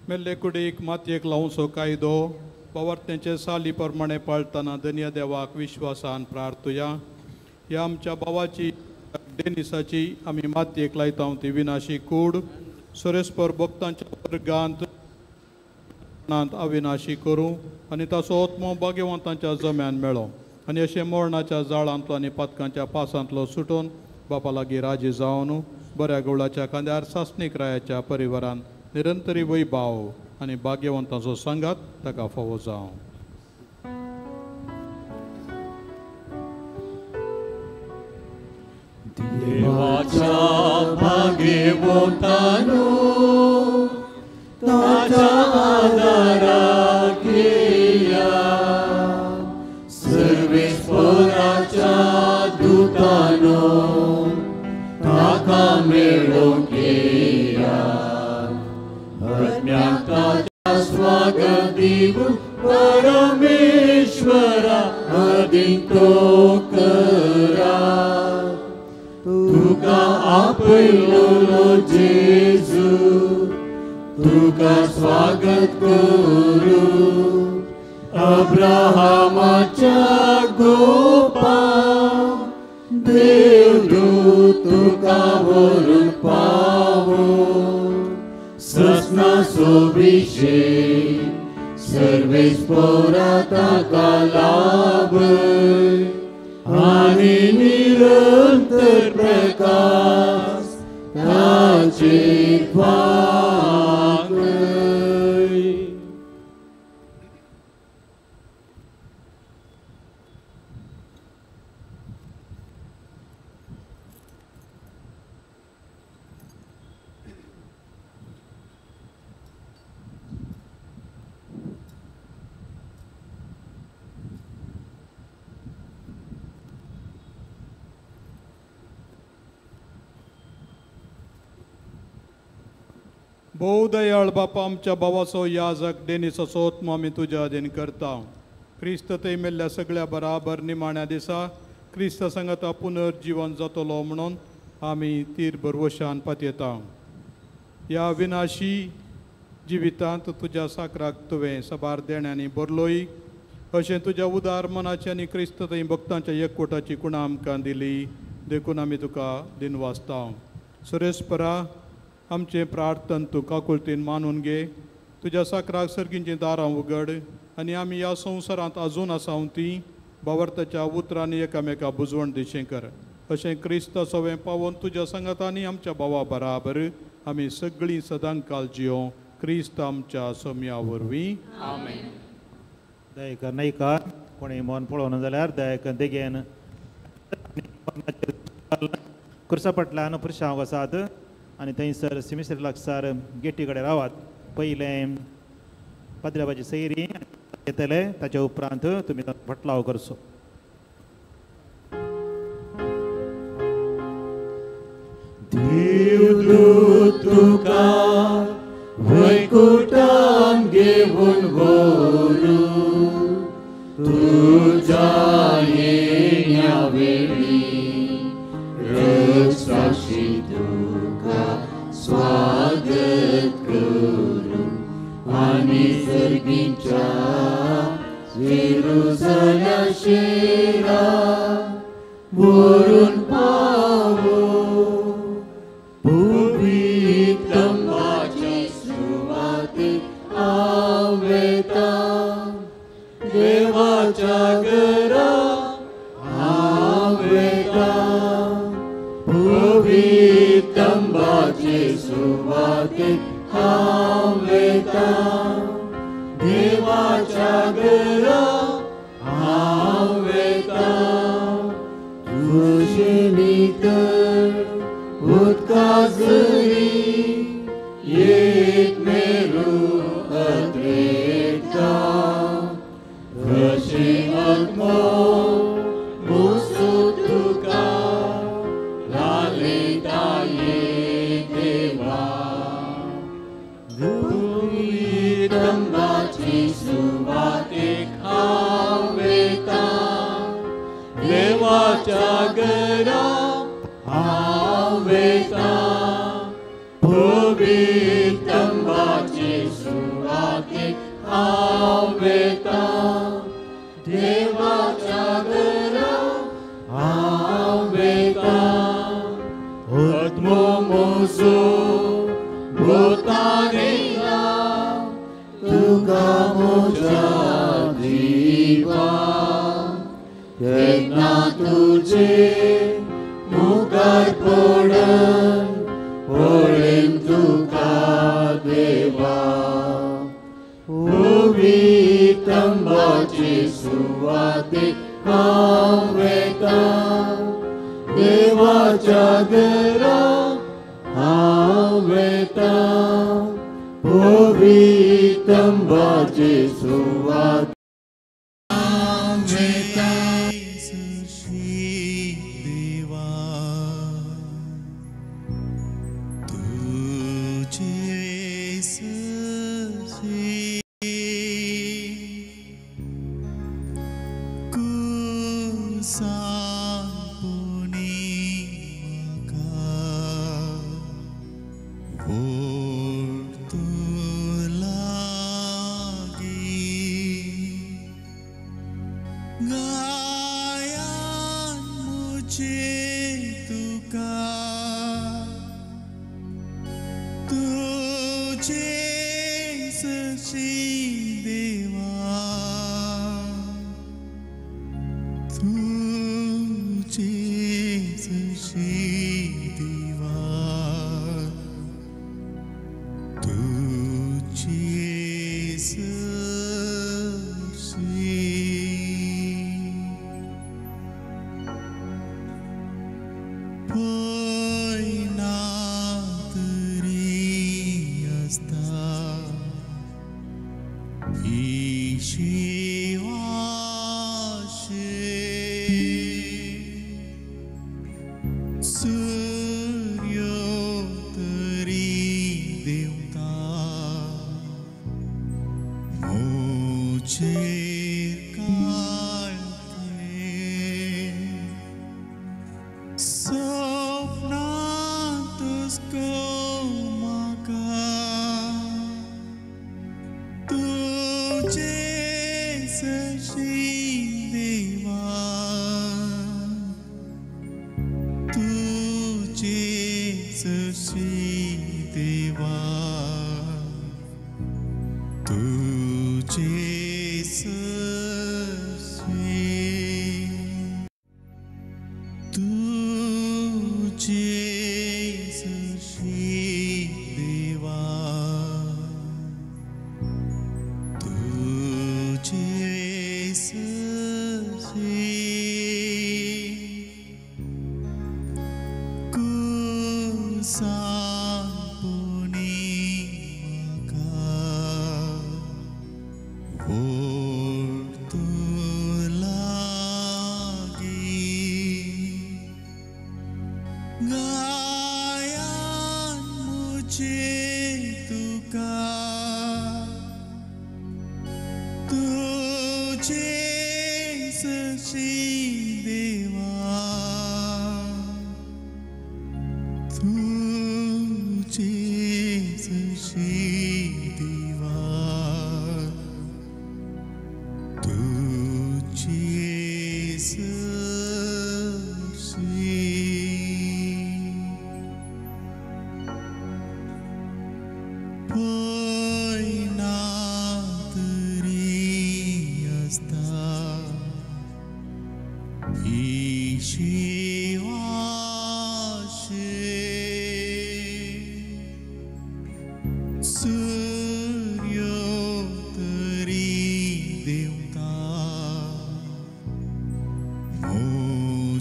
मेल्ले कुडीक मातयेक लावचो कायदो पवार्थ्यांचे साली प्रमाणे पाळटना धन्य देवाक विश्वासान प्रार्थुया. ह्या आमच्या भावाची डेनिसाची आमी मातयेक लायता ती विनाशी कूड सुरेस्पर भक्तांच्या वर्गांत अविनाशी करूं आनी ताचो आत्मो भाग्यवंतांच्या जम्यान मेळो आनी अशें मरणाच्या जाळांतलो आनी पातकांच्या पासांतलो सुटून बापा लागीं राजी जावन बऱ्या गवळाच्या खांद्यार सासणीक रायाच्या परिवारान निरंतरी वैभाव आनी भाग्यवंतांचो सांगात ताका फावो जावं. देवाच्या भाग्यवंतानो ताच्या आदाराक येया, सर्वेस्पराच्या दुतानो ताका मेळोवंक येया. आत्म्याक ताच्या स्वागत दिवन परमेश्वरा अदीक करा. तुका आपयलो जेजू, तुका स्वागत करूं. अब्राहामाच्या गोपा देवदूत तुका व्हरून पावो. ससनाचो अभिषेक सर्वेस्परा ताका लाभय आनी निरंतर प्रकाश ताचेर फांकय. भोव दयाळ बापा, आमच्या भावाचो याजक डेनिसाचो आत्मो आमी तुज्या अधीन करता. क्रिस्त थंय मेल्ल्या सगळ्या बराबर निमाण्या दिसा क्रिस्त सांगाता पुनर्जिवन जातलो म्हणून आमी तीर भरवशान पातयेता. ह्या विनाशी जिवितांत तुज्या साकराक तुवें साबार देण्यांनी भरलोय, अशें तुज्या उदार मनाची आनी क्रिस्त थंय भक्तांच्या एकवटाची कुणा आमकां दिली, देखून आमी तुका दिनवासता. सुरेस्परा आमचें प्रार्थन तूं काकुळतीन मानून घे. तुज्या साकराक सर्गींचीं दारां उगड आनी आमी ह्या संवसारांत आजून आसा ती भावार्थाच्या उतरांनी एकामेका बुजवण दिशें कर. अशें क्रिस्त सवें पावोवन तुज्या सांगात आनी आमच्या भावा बराबर आमी सगळीं सदांकाल जियों क्रिस्त आमच्या सोम्या वरवीं. आमेन. दयेकर नायकार कोणी मन पळोवना जाल्यार दयेकर देगेन कुर्सा पटल्यान पुरशांव आसात आनी थंयसर सिमिसरी लागसार गेटी कडेन रावात. पयलें पाद्र्याबाची सैरी येतले, ताच्या उपरांत तुमी भटलाव करचो. देवदूत तुका वैकुटान घेवन व्हरूं, तुज्या वेळी रक्षाशी तुका स्वागत करूं आनी सर्गीच्या जेरुसल्या शेरा व्हरून पावो पवित्रंबाचे सुवातेक हांव वेता देवाच्या घरा हांव वेता पवित्रंबाचे सुवातेक हांव वेता देवाच्या घरा हांव वेता तुजे भितर उदका झरी एक मेरू अद्रेता कशें आत्मो मुसू तुका लालयता ये देवा पवित्रंबाचे सुवातेक हांव वेता देवाच्या घरा हांव वेता पवित्रंबाचे सुवातेक हांव वेता देवाच्या घरा हांव वेता आत्मो म्हजो भुतान येयला तुका म्हज्या जिवा केन्ना तुजे मुखार पडन पळयन तुका देवा पवित्रंबाचे सुवातेक हांव वेता देवाच्या घरा हांव वेता पवित्रंबाचे सुवातेक तुझे सशी देवा।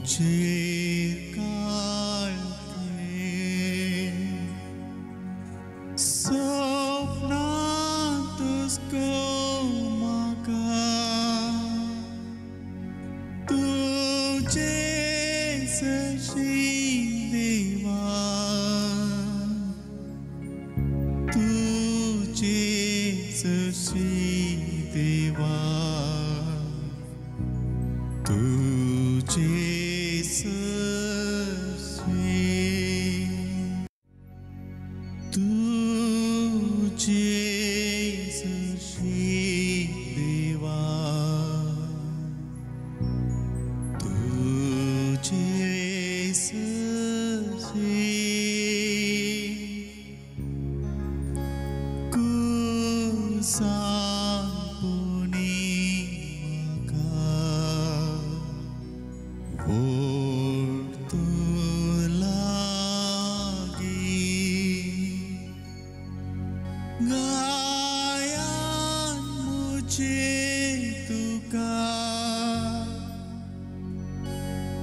मोचेर काळखे सपनांतच गो म्हाका तुजे सशी देवा तुजे सशी देवा तुजे सशी तुजे सशी देवा तुजे सशी कुसांपुनी म्हाका ओड तूं लागी गायान मुझे तुका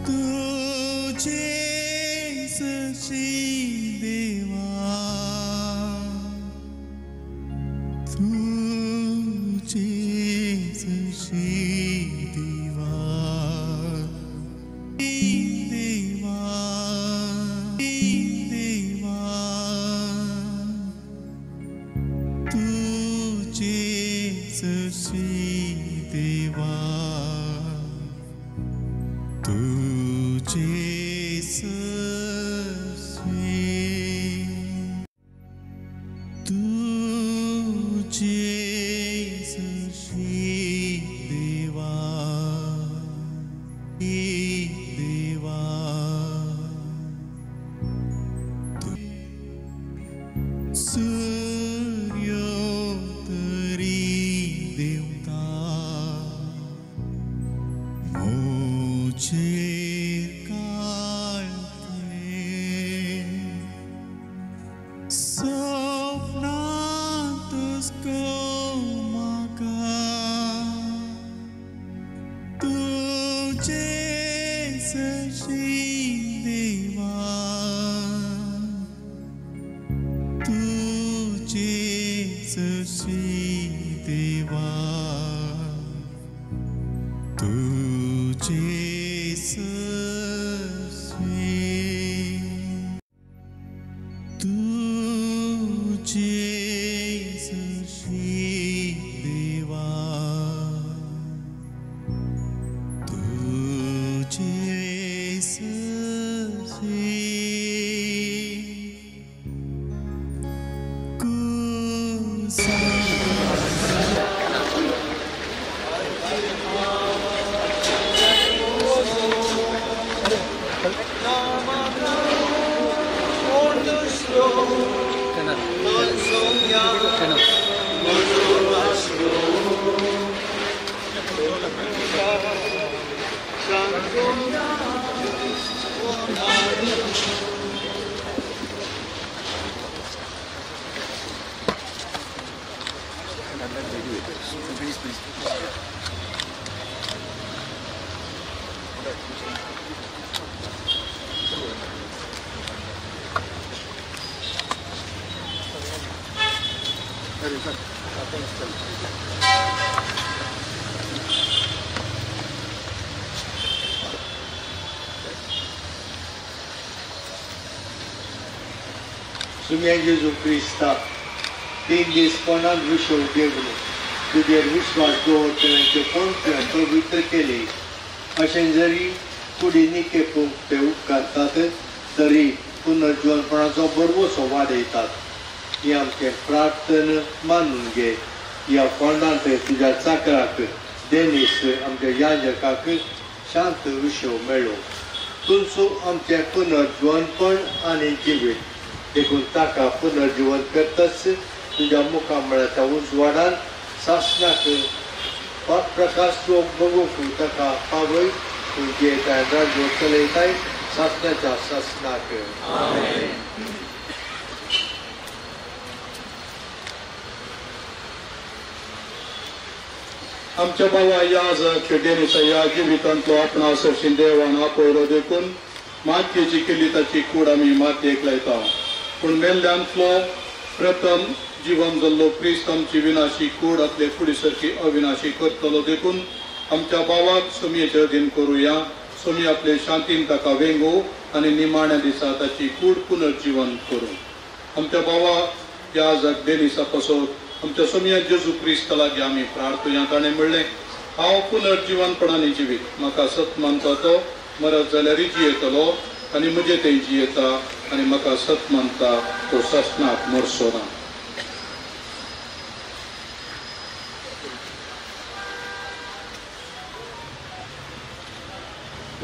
तुझे सशी देवा तुझे सशी देवा देवा देवा तुझे सशी देवा तुझे सशी तुझे सशी देवा देवा सूर्य तरी देवता मोचेर काळखे सपनांतच गो म्हाका तुजे सशी देवा तुजे सशी देवा तुजे सशी तुजे सशी देवा तुजे सशी कुसा सुम्या जेजू क्रिस्ता 3 दीस कोणाक विश्व घेवन तुजेर विश्वास दवरतल्यांचे कोण तुवें पवित्र केले अशें जरी कुडींनी खेपूंक ते उपकारतात तरी पुनर्जिवनपणाचो भरवसो वाडयतात. ही आमचें प्रार्थना मानून घे. ह्या फोंडांत तुज्या चाकराक देनीस आमच्या याजकाक शांत विश्व मेळो. तुमचो आमचें पुनर्जिवनपण आनी जिवीत देखून ताका पुनर्जिवन करतच तुज्या मुखामळाच्या उजवाडान सासणाक प्रकाश बघूंक ताका पावय. तूं जियेताय राज्य चलयताय सासणाच्या सासणाक. आमच्या बाबा याजक डेनिसा ह्या जिवितांतलो आपणा सरशी देवान आपयलो देखून मातयेची केली ताची कूड आमी मातयेक लायता. पूण मेल्ल्यांतलो प्रथम जिवन जाल्लो क्रिस्त आमची विनाशी कूड आपले कुडी सारकी अविनाशी करतलो देखून आमच्या बाबाक सोमयेचे अधीन करुया. सोमी आपले शांतीन ताका वेंगो आनी निमाण्या दिसा ताची कूड पुनर्जिवन करूं. आमच्या बाबा याजक डेनिसा पासत आमच्या सोमया जेजू क्रिस्ता लागीं आमी प्रार्थुया. ताणें म्हणलें, हांव पुनर्जिवनपणान जिवीत, म्हाका सत मानता तो मरत जाल्यारय जियेतलो आनी म्हजे थंय जियेता आनी म्हाका सत मानता तो सासणाक मरचो ना.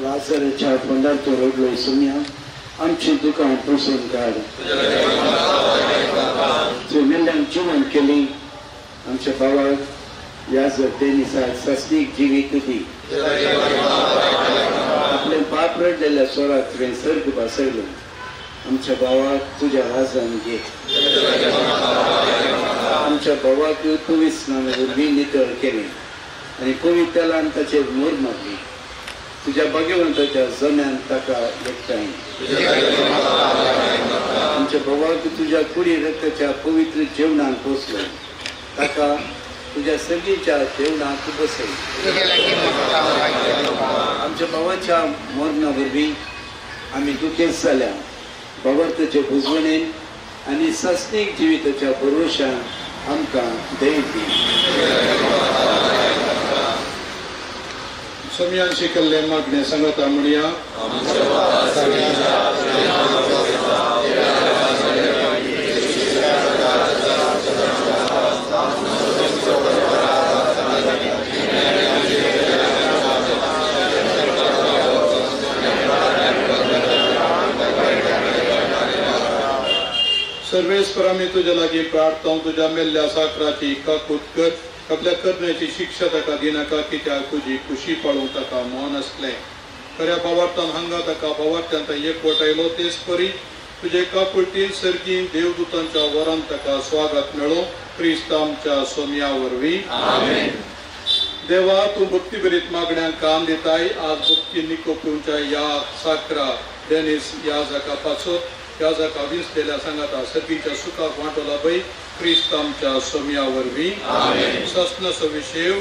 लाजराच्या फोंडार तो रडलो सोम्या, आमची दुकां पुसून काड. तुवें मेल्ल्यांक जिवन केली, आमच्या भावाक याजक डेनिसाक सासणीक जिवीत दी. आपलें पाप रडलेल्या स्वराक तुवें सर्ग बसयलो, आमच्या भावाक तुज्या राजान घे. आमच्या भावाक पवित्र वरवीं नितळ केलें आनी पवित्र तेलान ताचेर मोर मारली. तुज्या भाग्यवंताच्या जम्यान ताका एकठांय. आमच्या भावाक तुज्या कुडी रक्ताच्या पवित्र जेवणान पोसलो, ताका तुज्या सर्गीच्या जेवणाक बसय. आमच्या भावाच्या मरणा वरवीं आमी दुखेस्त जाल्या. भावार्थाचे बुजवणेन आनी सासणीक जिविताच्या भरवशान आमकां धैर्य दी. सोमयान शिकल्ले मागणे सांगता म्हणया. सर्वेस्पर आमी तुज्या लागीं प्रार्थना, तुज्या मेल्ल्या साकराची काकूत कर, आपल्या करण्याची शिक्षा ताका दिनाका, कित्याक तुजी खुशी पाळूंक ताका मन आसलें. खऱ्या भावार्थान हांगा ताका भावार्थ्यान एकवट आयलो, तेच परी तुजे काकुळटीन सर्गीन देवदूतांच्या वरान ताका स्वागत मेळो. क्रिस्त आमच्या सोमया वरवीं. देवा, तूं भक्तीभरीत मागण्यांक कान दिताय. आज भक्ती निकोपुच्या ह्या साकरा डेनिस ह्या जाका पासत ह्या जाका विंचलेल्या सांगाता सर्गीच्या सुखाक वांटो लाभय. क्रिस्त आमच्या सोमया वरवीं. सस्न सविशेव